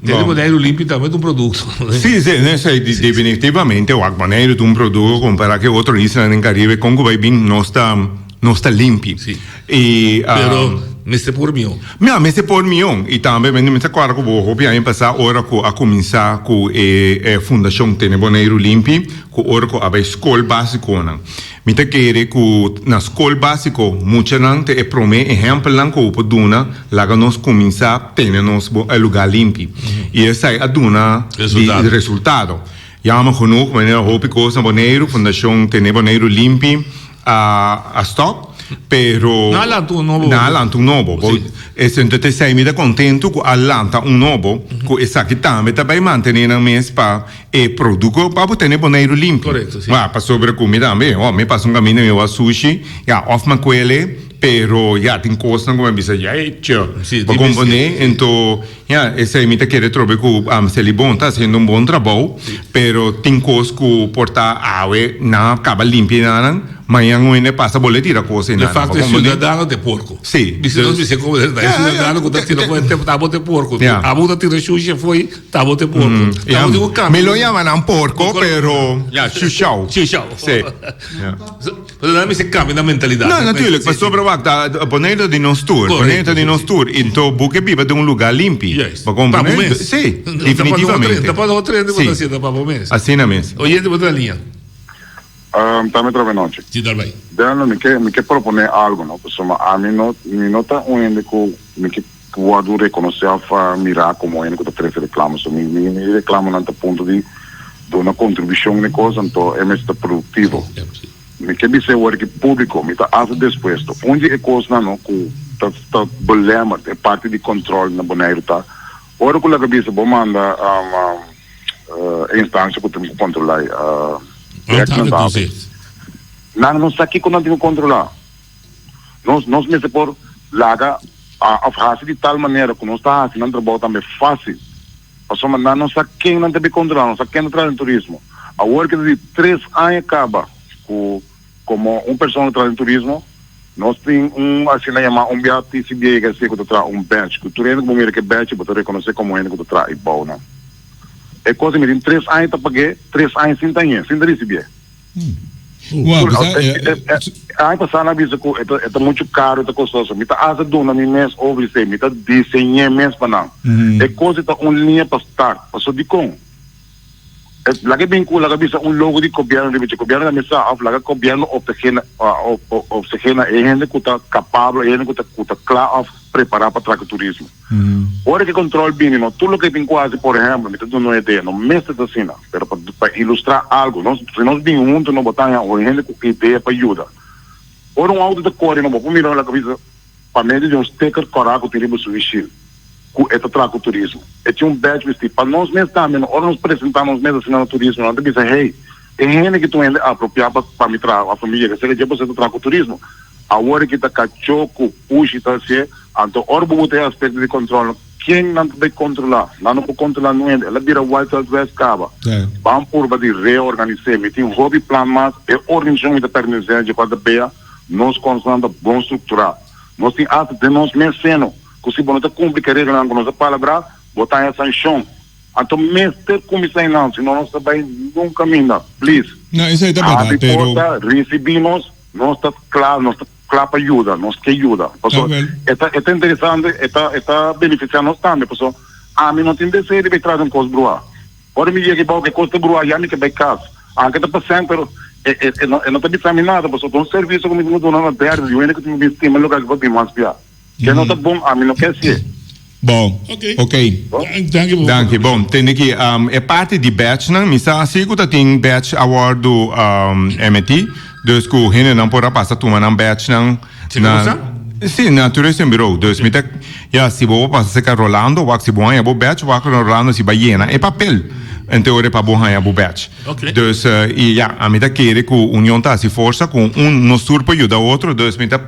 Tene Boneiru limpi tambe ta un producto. Si, si, esei definitivamente wak Boneiru ta un producto compara cu e otro islanan den Caribe con cu bay bin nos ta nos ta limpi. Si. Y Pero mester por mion. Ya, mester por mion. Y tambe mi ta acorda cu bo hopi aña pasa ora cu a cuminsa cu e fundacion Tene Boneiru Limpi cu ora cu a bay scol basiconan. Mi ta kere ku na skol básiko muchanan ta e promé ehèmpelnan ku bo por duna laga nos kuminsá tene nos bo e lugá limpi. I esei a duna di resultado. Jammer genoeg, manera hopi kos na Boneiru, Fundashon Tene Boneiru Limpi a a stòp, pero Nan a lanta un nobo. Nan a lanta un nobo. Bo Entonces esei mi ta kontentu ku a lanta un nobo, ku esaki tambe ta bai mantené nan mes pa E produko pa bo tene Boneiru limpi. Korekto, si. Wa, pasobra ku mi tambe, oh, mi pasa un kaminda mi wak sushi, ya, òf mi a kuele, pero ya, tin kosnan ku mi a bisa, jeetje, Si, bo tin komponé, bes. ento, ya, esei mi ta kere trobe ku Selibon ta hasiendo un bon trabou, pero tin kos ku por ta awe nan a kaba limpia nan. Mañan un hende pasa bo le tira kos einan. De facto e ciudadano ta e porco. Si. Bisa nos bisa como e ciudadano cu ta tira fo'i ta bo ta e porco. Abo ta tira shushi afo'i ta bo ta e porco. Ta bo tin cu cambia. Mi lo yama nan porco pero ya shushao. Shushao. Si. Pero nan mester cambia nan mentalidad. No, natuurlijk. Pasobra wak, ta Boneiru ta di nos tur. Boneiru ta di nos tur. I to bo ke biba den un lugar limpi. Juist. Pa kon Pa bo Boneiru. mes. Si, definitivamente. Ta pa no otro hende bo ta haciendo, pa bo mes. Asina mes. Oyente bo ta na liña. Tambe trobe nochi. Si, dal bai. Delno, mi ke, mi ke propone algo, no? Pasobra ami no, mi no ta un hende ku mi ke wòrdu rekonosé òf mirá komo hende ku ta trese reklamo. So mi, mi, mi reklamonan ta punto di duna kontribushon n'e kos, anto e mester ta produktivo. Mi ke bis'é wòrdu ki públiko, mi ta hasi despuesto. Un di e kosnan no ku ta ta belemmert e parti di kòntròl na Boneiru ta ora ku laga bisa bo manda e instansia ku tin ku kontrolá e nan no sa kiko nan tin ku kontrolá. Nos nos mester por laga òf hasi di tal manera ku nos ta hasi nan trabou tambe fásil. Pasobra nan no sa ken nan ta bin kontrolá, no sa ken ta traha den turismo. Awor ke ta di tres aña kaba ku komo un persona ta traha den turismo, nos tin un asina yamá un bia TCBA yega esei ku ta traha un badge, ku tur hende ku bo mira ku e badge bo ta rekonosé komo hende ku ta traha ei bou nan. E kos ei mi tin tres aña ta pag'é, tres aña sin ta hañ'é, sin ta risibié. Aña pasá nan a bisa ku e ta muchu karu, e ta kostoso. Mi ta hasta duna mi mes over esei, mi ta diseñ'é mes pa nan. E kos ei ta un liña pa start. Pasobra dikon? Laga e bin ku laga bisa un logo di gobièrnu riba dje. Gobièrnu ta mester òf laga gobièrnu optegé na optegé na e hende ku ta kapabel, e hende ku ta ku ta kla òf prepará pa traha ku turismo. Ora ku e kòntròl bini no tur loke tin ku hasi, por ehèmpel, mi ta duna un idea, no mester ta asina, pero pa pa ilustrá algu, nos si nos bin huntu no bo ta haña un hende ku idea pa yuda. Ora un outo ta kore no bo por mira laga bisa pa medio di un sticker kòrá ku tin riba su wishil ku e ta traha ku turismo. E tin un badge bistí. Pa nos mes tambe no ora nos presentá nos mes asina na turismo nan ta bisa hey e hende ki ta un hende apropiá pa pa mi traha òf pa mi yega serka dje pasobra e ta traha ku turismo. Awor ki ta kachó ku pushi ta hasié, anto ora bo buta e aspekto di kòntròl, ken nan ta bai kontrolá? Nan no por kontrolá nun hende. El a bira Wild Wild West kaba. Ban purba di reorganis'é. Mi tin hopi plan mas. E organisashon mi ta pertenesé dje kual ta bea, nos kònsnan ta bon strukturá. Nos tin asta den nos mes seno ku si bo no ta kumpli ku e reglanan ku nos a palabrá, bo ta haña sanshon. Anto mester kuminsá einan, sino nos ta bai nun kaminda. Please. No, esei ta bèrdat, Habri pero. porta, risibí nos. Nos ta kla, nos ta kla pa yuda, nos ke yuda. Paso e ta e ta interesante, e ta e ta benefisiá nos tambe, paso ami no tin deseo di bai tras un kos bruá. Ora mi yega ebou ku e kos ta bruá ya mi ke bai kas. Anke ta pas'en pero e e e no e no ta bisa mi nada, paso ta un servisio ku mi tin ku duna na derde di un hende ku tin ku bin stima e lugar aki pa bin mas bia. Ke no ta bon, ami no ke hasié. Bon, Ok. ok. Danki bo. Danki. Bon, tende ki um, e parti di batchnan, mi sa si ku ta tin batch a wordu um, emití, dus ku hendenan por a pasa tuma nan batchnan Si na na Si, na Tourism Bureau. Dus mi ta, ya, si bo por pasa serka Rolando, wak si bo haña bo batch, wak na Rolando si bo a yena e papel en teoria pa bo haña bo batch. Ok. Dus, eh, i ya, ami ta kere ku Union ta hasi forsa ku un nos tur por yuda otro, dus mi ta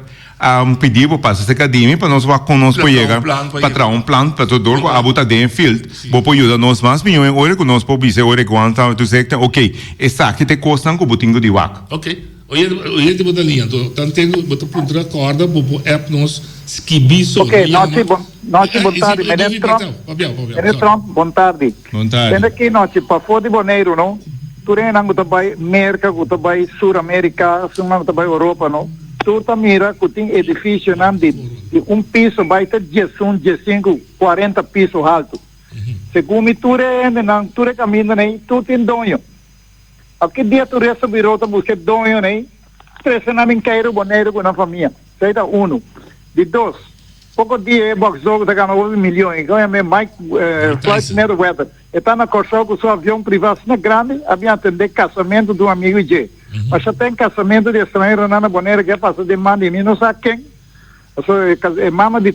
A pidi bo pasa serka di mi pa nos wak kon nos por yega pa traha un plan pasobra dor ku abo ta den e field bo por yuda nos mas mihó en ora ku nos por bisa e ora ku nan ta toezegte ok esaki ta e kosnan ku bo tin ku di wak. Ok oyente bo ta liña anto tanten ku bo ta puntra kòrda bo por app nos skibi so Ok nochi bon nochi bon tardi meneer Tromp meneer Tromp bon tardi Bon tardi. Tende aki nochi pafó di Boneiru no tur hendenan ku ta bai Merka ku ta bai Sur Amerika esunnan ku ta bai Europa no Tur ta mira cu tin edificionan di di un piso bay te diesun, diesinku, cuarenta piso halto. Segun mi tur e hendenan, tur e camindanan ey, tur tin doño. Aki dia tur resto biro ta busca e doñonan ey, trece nan bin Cairo, Boneiru cu nan famia. Esey ta uno. Di dos, poco dia e boxdor cu ta gana hopi milion, e yama Mike Floyd Mayweather, E ta na Kòrsou ku su avion privá asina grandi a bin atendé kasamentu di un amigu i dje. Masha ten kasamentu di estranheronan na Bonaire ke a pasa den man di mi no sa ken. Pasobra e mama di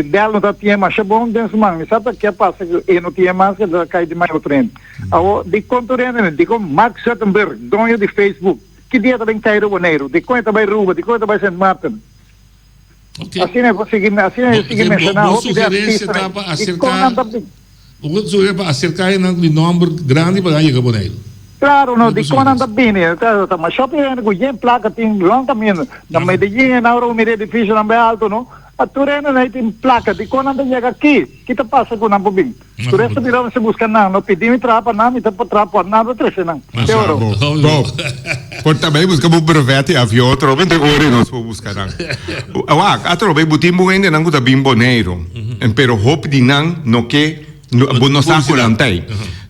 Del no ta tin e masha bon den su man. Mi sa ta ke a pasa ku e no tin e mas ke ta kai di man e otro hende. Awor dikon tur hende dikon Mark Zuckerberg doño di Facebook ki dia ta bin Cairo Boneiru? Dikon e ta bai Ruba? Dikon e ta bai Sint Maarten? Asina e por sigui asina e sigui menshoná hopi di artistanan dikon nan ta bin. Bo sugerensia pa aserká e nan di nòmber grandi pa nan yega Boneiru. Claro no, dikon nan ta bini? Ta masha hopi hende ku yen plaka tin long kaminda. Na Medellin e nan ora bo mira edificionan bay alto no, a tur hende nan tin plaka, dikon nan ta yega aki? Ki ta pasa ku nan por bin? Tur esta bira mester buska nan, no pidi mi traha pa nan, mi ta por traha por nan ta trese nan. Te oro. Bo por ta bay buska bo brevet di avion atrobe te ora nos por buska nan. Wak, atrobe bo tin bo hendenan ku ta bin Boneiru, pero hopi di nan no ke Bo no sa ku nan t'ei.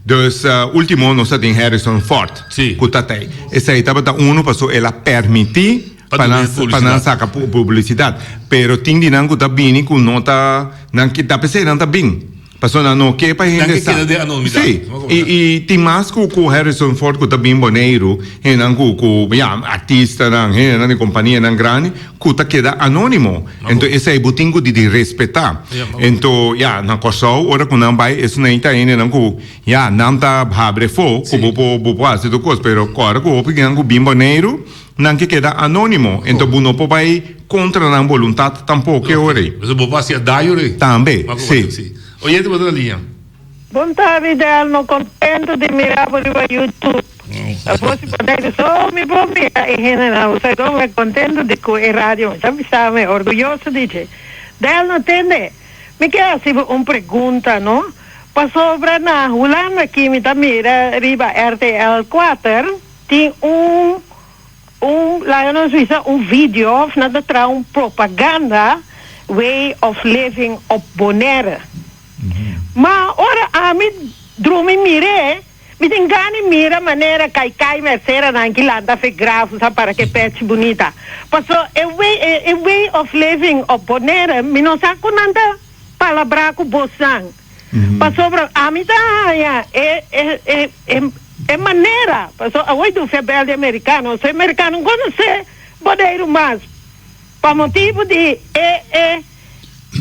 Dus ultimo nos ta tin Harrison Ford ku ta t'ei. Esei tabata unu paso el a permití pa nan pa nan saka publisidat. Pero tin di nan ku ta bini ku no ta nan ke ta p'esei nan ta bin. Paso nan no ke pa hende sa. Sí. I i tin mas ku ku Harrison Ford ku ta bin Boneiru, hendenan ku ku ya artistanan, hendenan di kompanianan grandi ku ta keda anónimo. Ento esei bo tin ku di di respetá. Ento ya na Kòrsou ora ku nan bai esun ta hendenan ku ya nan ta habre fo ku bo por bo por hasi tur kos pero kòrda ku hopi di nan ku bin Boneiru nan ke keda anónimo ento bo no por bai kontra nan boluntat tampoko e ora ei. Bo por hasi daño rei. Tambe si. Oyente bo ta na liña. Bon tardi Delmo, contento di mira bo riba YouTube. Abo si Boneiru so mi por mira e hendenan usa con mi contento di cu e radio mi ta bisa mi orguyoso di dje. Delno tende mi ke haci bo un pregunta no pasobra na Hulanda aki mi ta mira riba RTL kuater tin un un laga nos bisa un video of nan ta traha un propaganda way of living op Bonaire. Ma ora ami drumi mir'é, mi tin gana di mira manera Kaikai Merceranan ki lanta fe graf sa para ke pechi bunita. Paso e way e way of living op Bonaire mi no sa ku nan ta palabrá ku bosnan. Pasobra ami ta haña e e e e e manera, paso awor du fe bel di amerikano, so e merikano no konosé Boneiru mas pa motibu di e e.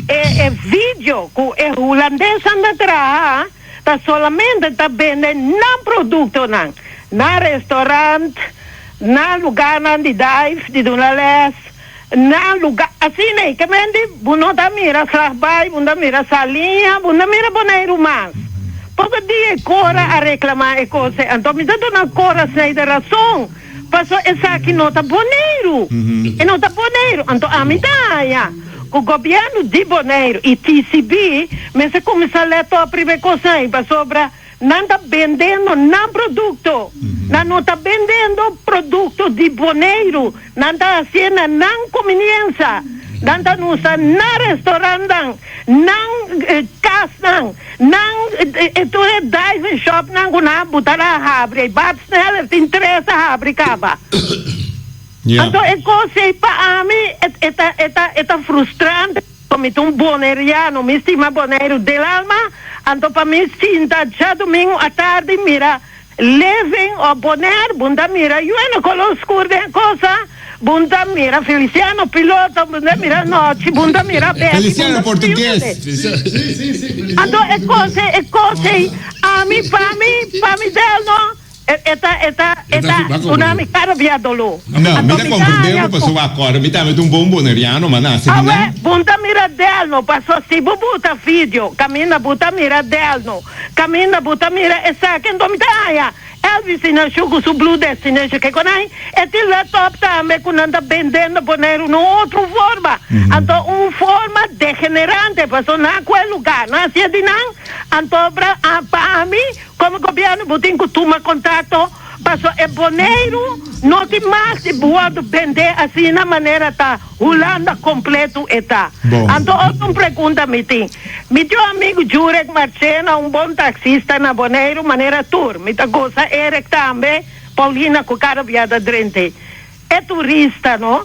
E e video ku e hulandesnan ta traha ta solamente ta bende nan produktonan na restaurant, na lugarnan di dive, di duna les, na lugar asina ei. Ke men di bo no ta mira Slagbaai, bo no ta mira Saliña, bo no ta mira Boneiru mas. Poko dia e Cora a reclama e cos ei, anto mi ta duna Cora Snijder rason, paso esaki no ta Boneiru, e no ta Boneiru, anto ami ta haña cu gobierno di Boneiru y TCB mester cuminsa let op riba e cos ei, pasobra nan ta bendendo nan producto, nan no ta bendendo producto di Boneiru, nan ta haciendo na nan conveniencia, nan ta usa nan restaurantnan, nan casnan. Nan e tur e diving shopnan ku nan a buta a habri, Bart Sneller tin tres a habri kaba. Anto e kos ei pa ami e ta e ta e ta frustrante, mi ta un boneriano, mi stima Boneiru del alma, anto pa mi sinta djadumingu atardi mira Living o Bonaire, bun ta mira yuena color scur den cosa, bun ta mira Feliciano piloto, bun ta mira Nochi, bun ta mira Betty, bun Feliciano ta portugues. Anto e cos ei, e cos ei, ami, pa mi, pa mi Delno, e ta, e ta, e ta duna mi cada bia dolor. No, mi Anto ta mi ta comprende haña bo cu. pasobra acorda mi tambe ta un bon boneriano, ma nace di Awe, nan. bun ta mira Delno, paso si bo buta video caminda bo ta mira Delno. Caminda bo ta mira esaki enton mi ta haña Elvis i nan shu cu su Blue Destination ke con ai e tin laptop tambe cu nan ta bendendo Boneiru na un otro forma anto un forma degenerante paso nan a coge lugar nan hacia di nan anto bra pa ami como gobierno bo tin cu tuma contacto paso e Boneiru no tin mag di wordo bende asina manera ta Hulanda completo e ta. Anto otro un pregunta mi tin. Mi tin un amigo Jurek Marchena, un bon taxista na Boneiru manera tur. Mi ta goza Eric tambe, Paulina cu cada bia ta drente. E turista no.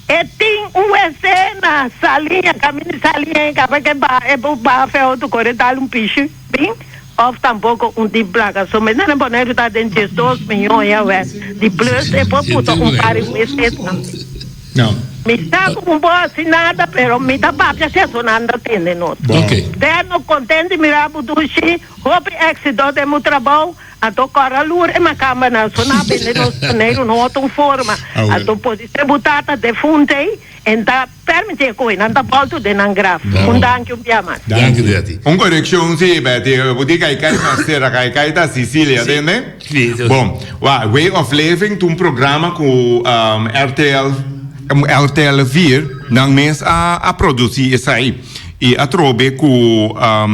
E tin un wc na Saliña, caminda di Saliña e caba ke baha e por baha fe auto core dal un pishi bin of tampoco un tin placa. So mester na Boneiru ta den 12 miyon ya wet di plus e por puta un par di wc tambe. No. Mi sa ku un por hasi nada pero mi ta papia si aso nan ta tende nos. Delno kontent di mira bo dushi, hopi éksito den bo trabou, anto kòrda lur e makambanan so nan a bende nos Boneiru no otro un forma, anto podisé bo tata defunte ei en ta permití e koe nan ta bòltu den nan graf. Un danki un bia mas. Danki Betty. Un korekshon si Betty, bo di Kaikai mas sera, Kaikai ta Sicilia, tende? Bon, wa, Way of Living ta un programa ku RTL, RTL 4 nan mes a a produsí esei i atrobe ku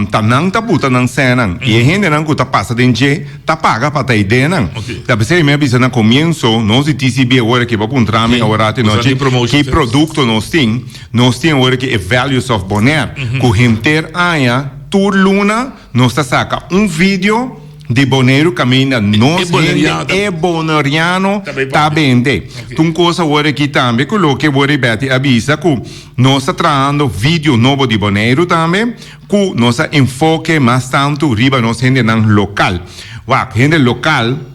ta nan ta buta nan sènan i e hendenan ku ta pasa den dje ta paga pa ta e denan. Ta p'esei mi a bisa na komienso nos di TCB awor aki bo a puntra mi awor ati nochi ki produkto nos tin, nos tin awor aki e Values of Bonaire ku henter aña tur luna Nos ta saka un video di Boneiru kaminda nos hende e Boneriano ta bende. Tun kos awor aki tambe ku loke Wori Betty a bisa ku nos ta trahando video nobo di Boneiru tambe ku nos a enfoke mas tantu riba nos hendenan lokal. Wak, hende lokal.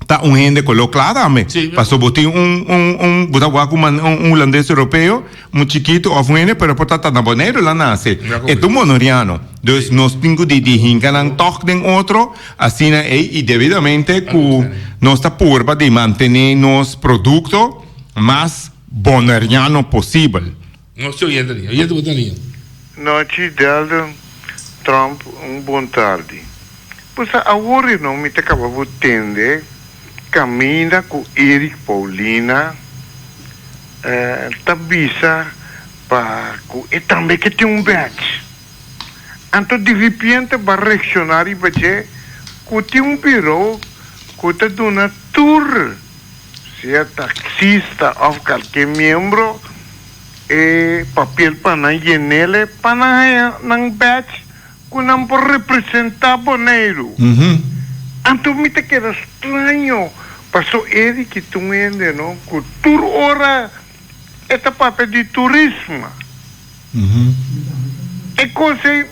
Ta un hende color cla tambe. Sí. Paso bo tin un, un, un, bo ta wak un man, un hulandes europeo, un chikito of un hende, pero por ta ta na Boneiru la nace. Ja, E ta un boneriano. Dus nos tin cu di di hinca nan toch den otro, asina ey, y debidamente cu nos ta purba di mantene nos producto mas boneriano posibel. Nos te oyente liña. Oyente bo ta liña. Nochi Delden Trump un bon tardi. Bo sa awor e no mi ta kaba bo tende kaminda ku Eric Paulina ta bisa pa ku e tambe ke tin un badge. Anto di ripiente bo a reakshoná riba dje ku tin un biro ku ta duna tur Sea taxista of kalke miembro e papel pa nan yenele pa nan haña nan badge ku nan por representá Boneiru. Anto mi ta keda straño paso Eric ta un hende no ku tur ora e ta papia di turismo. E kos ei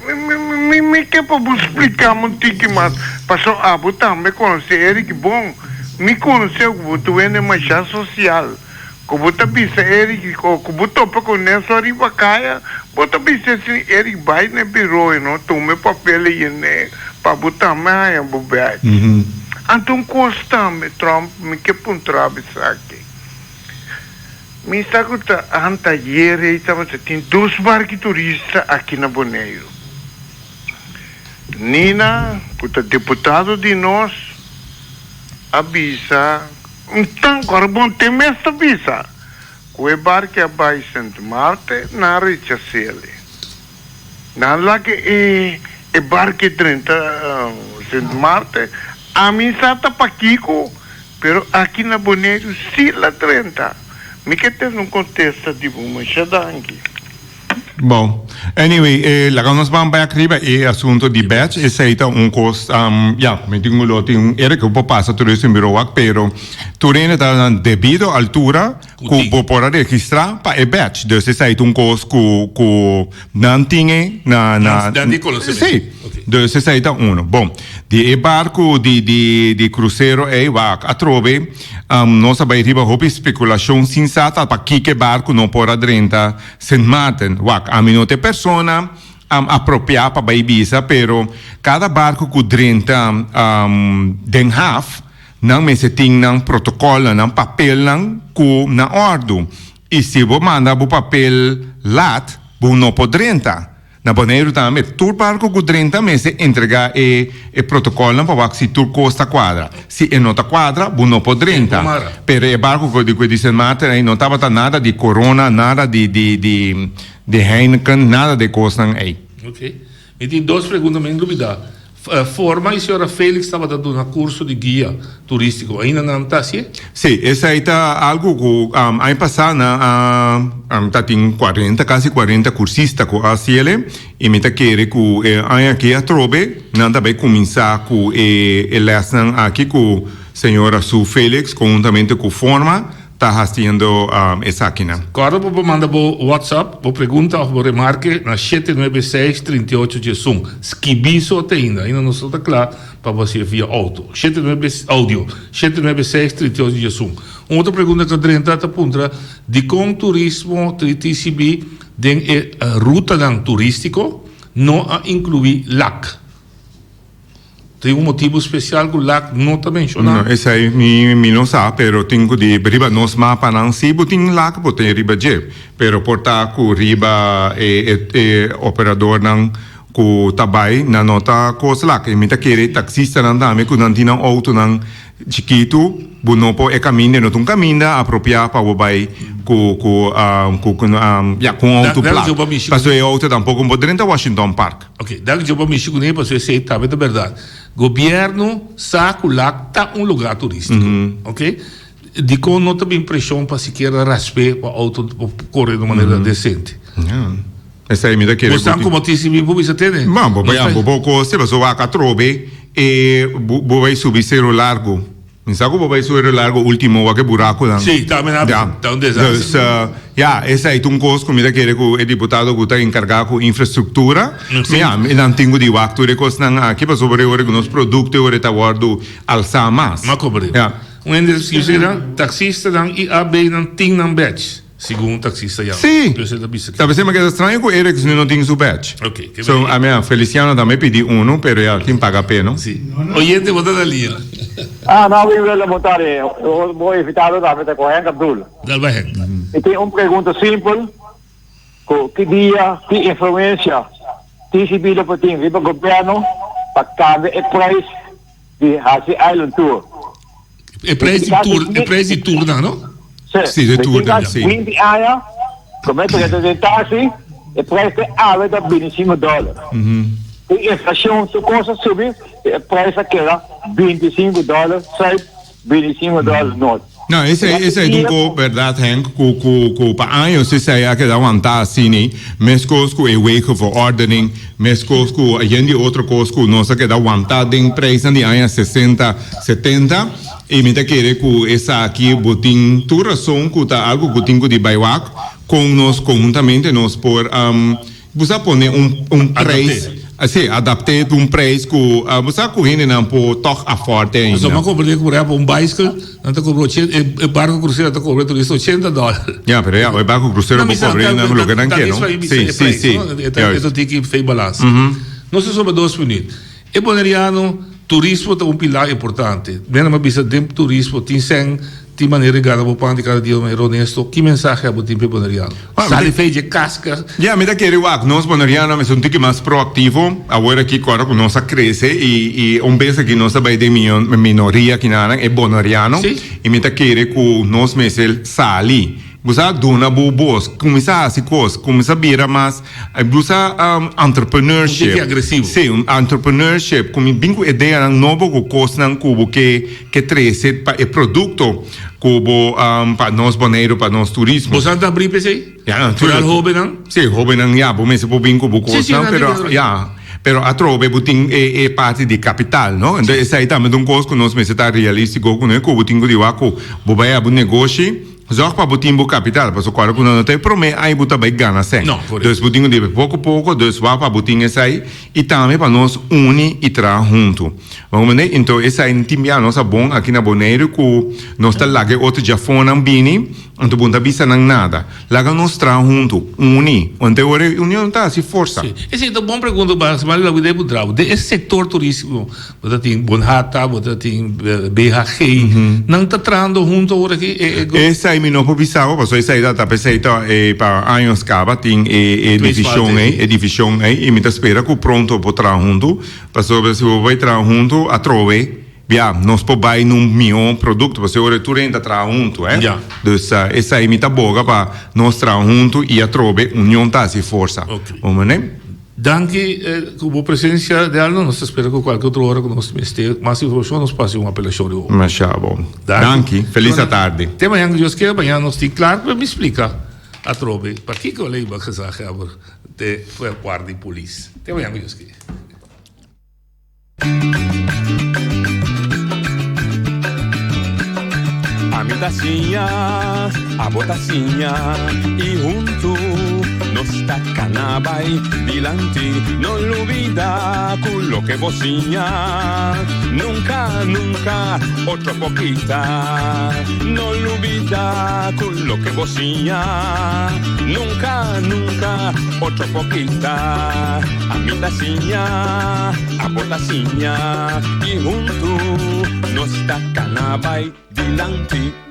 mi mi ke pa bo splika mi un tiki mas paso abo tambe konosé Eric bon mi konosé ku bo ta wende masha sosial ku bo ta bisa Eric o ku bo topa ku Nelson ariba kaya bo ta bisa asin Eric bai na e biro e no tuma e papel e yene pa bo tambe haña bo badge anto un kos tambe Trump mi ke puntra bo esaki. Mi sa ku ta antayer ei tabata tin dos barki turista aki na Boneiru. Nina, ku ta deputado di nos, a bisa, un tanku, ora bon te mes ta bisa, ku e barki a bai Sint Maarten, nan a rechas'el. Nan laga e e barke drenta Sint Maarten, ami sa ta pakiko, pero aki na Boneiru si la drenta. Mi ke tene un kontesta di bo, masha danki. Bon, anyway, e laga nos ban bek riba e asunto di badge, esei ta un kos, ya, mi tin ku lo tin era ku por pasa tur esei biro wak, pero tur hende ta na debido altura Ku bo por a registrá pa e badge. Dus esei ta un kos ku ku nan tin e na na. Nan tin konosementu. Sí. Dus esei ta uno. Bon, di e barku di di di krusero ei wak atrobe nos a bai riba hopi spekulashon sin sa ta pakiko e barku no por a drenta Sint Maarten. Wak, ami no ta e persona apropiá pa bai bisa, pero kada barku ku drenta den haf, Nan mester tin nan protocolnan, nan papelnan cu na ordu. Y si bo manda bo papel laat, bo no por drenta. Na Boneiru tambe, tur barco cu drenta mester entrega e e protocolnan pa wak si tur cos ta cuadra. Si e no ta cuadra, bo no por drenta. Pero e barco cu di cu di Sint Maarten ey no tabata nada di corona, nada di di di di Heineken, nada di e cosnan ey. Ok. Mi tin dos pregunta mi a lubida. Forma y señora Felix tabata duna curso di guia turistico. Ainda nan ta hacié? Sí, esai ta algo cu aña pasa nan a ta tin cuarenta, casi cuarenta cursista cu a haciele y mi ta kere cu e aña aki atrobe nan ta bay cuminsa cu e lesnan aki cu señora Sue Felix conhuntamente cu Forma. ta hasiendo esakinan. Kòrda bo por manda bo WhatsApp, bo pregunta òf bo remarke na 796 38 11. Skibí so te ainda, ainda nos no ta kla pa bo hasié via outo. Shete nuebe, audio, 796 38 11. Un otro pregunta ku a drenta ta puntra dikon turismo TCB den e rutanan turístiko no a inkluí Lac. Tin un motibu spesial ku Lac no ta menshoná? No, esei mi mi no sa, pero tin ku di riba nos mapanan si bo tin Lac bo tin riba dje, pero por ta ku riba e e e operadornan ku ta bai nan no ta kos Lac. I mi ta kere taksistanan tambe ku nan tin nan outonan Chikitu, bo no por e kaminda, e no ta un kaminda apropiá pa bo bai ku ku ku ya ku un outo plat. Pasobra e outo tampoko no por drenta Washington Park. Ok, danki djo pa mishi kuné pasobra esei tambe ta bèrdat. Gobièrnu sa ku Lac ta un lugá turístiko, ok. Dikon no ta bin preshon pa sikiera rasp'é pa outo por kore di un manera desente? Esei mi ta kere ku. Bo san komo TCB por bisa tene? Bo bo ya bo por kose pasobra wak atrobe e bo bai subi Seru Largu. Mi sa ku bo bai Seru Largu ultimo wak e burakunan. Si, ta mi na ta un desastre. Dus ya esei ta un kos ku mi ta kere ku e diputado ku ta enkargá ku infrastruktura ya nan tin ku di wak tur e kosnan aki pasobra e ora ku nos produkto e ora ta wòrdu alsá mas. Ma kobre. Un hende taksistanan i AB nan tin nan badge. Segun un taxista ya. Sí! Pues e ta bisa Ta bisa mi keda straño ku Eric no tin su badge. Ok, ke So, I mean, Feliciano tambe pidi uno, pero ya tin paga p'e, no? Sí. Oyente, bo ta na liña. Ah, no, mi Willem, bo ta re. Bo invitado tambe ta ku Henk Abdul. Dal bai, Henk. Mi tin un pregunta simpel, ku ki dia, ki influencia TCB lo por tin riba gobierno pa cambia e prijs di haci Island Tour? E prijs di tour, e prijs di tournan, no? Sí, de tournan, sí. 20 aña, come ta keda den taxi, e prijs te awe ta 25 dollar. Ku inflacion tur cos a subi, e prijs a keda 25 dollar zuid, 25 dollar noord. No, esei, esei ta un ko berdad, Henk, ku, ku, ku pa años esei a keda wantá asina, meskos ku e wegenverordening, meskos ku yen di otro kos ku nos a keda wantá den prijsnan di aña sesenta, setenta, i mi ta kere ku esaki bo tin tur rason ku ta algu ku tin ku di bai wak kon nos konhuntamente nos por Bo sa pone un un prijs, si, adapt'é un prijs ku bo sa ku hendenan por tòg afòrte ainda. Pasobra mi a komprendé ku por ehèmpel un baiskel nan ta kobra ochenta, e barko krusero ta kobra e turista ochenta dòler. Ya, pero ya, e barko krusero por kobra nan loke nan ke, no? Si, si, si. E ta tiki fei balansa. Nos ta sobra dos minüt. E boneriano, turismo ta un pilar importante. Mira mi a bisa den turismo tin sèn, tin manera di gana bo pan di kada dia manera honesto. Ki mensahe abo tin pa e boneriano? Sali fei dje kaska. Ya, mi ta kere wak nos boneriano mester un tiki mas proaktivo. Awor aki kòrda ku nos a krese i i un bes aki nos ta bai den minoria kinanan e boneriano. I mi ta kere ku nos mester sali. Bo sa duna bo bos, kuminsá hasi kos, kuminsá bira mas, bo sa entrepreneurship. Un tiki agresivo. Sí, un entrepreneurship, ku mi bin ku ideanan nobo, ku kosnan ku bo ke ke trese pa e produkto ku bo pa nos Boneiru, pa nos turismo. Bo sa ta abrí p'esei? Ya, natuurlijk. Foral hóbennan? Sí, hóbennan, ya, bo mester por bin ku bo kosnan, pero ya, pero atrobe bo tin e e parti di kapital, no? Entonces esei tambe ta un kos ku nos mester ta realístiko kuné, ku bo tin ku di wak ku bo bai habri un negoshi. Zorg pa bo tin bo capital, pasobra cuando cu nan no ta e prome ay bo ta bay gana cen. No, correcto. Dus bo tin cu debe poco poco, dus wak pa bo tin esey y tambe pa nos uni y traha hunto. Bo comprende? Enton esey tin bia nos a bon aki na Boneiru cu nos ta laga e otro djafonnan bini, anto bo no ta bisa nan nada. Laga nos traha hunto, uni. Anto e ora e union ta haci forsa. Si. Esey ta un bon pregunta, mas lo a puntra bo. Den e sector turistico, Bo ta tin Bonhata, bo ta tin BHG. Nan ta trahando hunto awor aki e e grupo? Esei mi no por bisa bo, pasobra esei ta ta p'esei ta e pa años caba tin e e divishon ei, e divishon ei i mi ta spera cu pronto por traha hunto, pasobra si bo bai traha hunto atrobe bia nos por bai na un mihó producto, pasobra ora tur hende ta traha hunto eh. Dus esei mi ta boga pa nos traha hunto i atrobe union ta hasi forsa. Bo mane? Danki ku bo presencia Delno, nos ta spera ku kualke otro ora ku nos mester mas informashon nos por hasi un apelashon riba bo. Masha bon. Danki. Felis atardi. Te mañan ku Dios kere, mañan nos tin klar pa mi splika atrobe pakiko lei ba gezaghebber te guarda di polis. Te mañan ku Dios kere. Ami ta siña, abo ta siña y hunto nos ta cana bay dilanti. No lubida cu loke bo siña nunca, nunca otro por kita. No lubida cu loke bo siña nunca, nunca otro por kita. Ami ta siña, abo ta siña y hunto nos ta cana bay dilanti.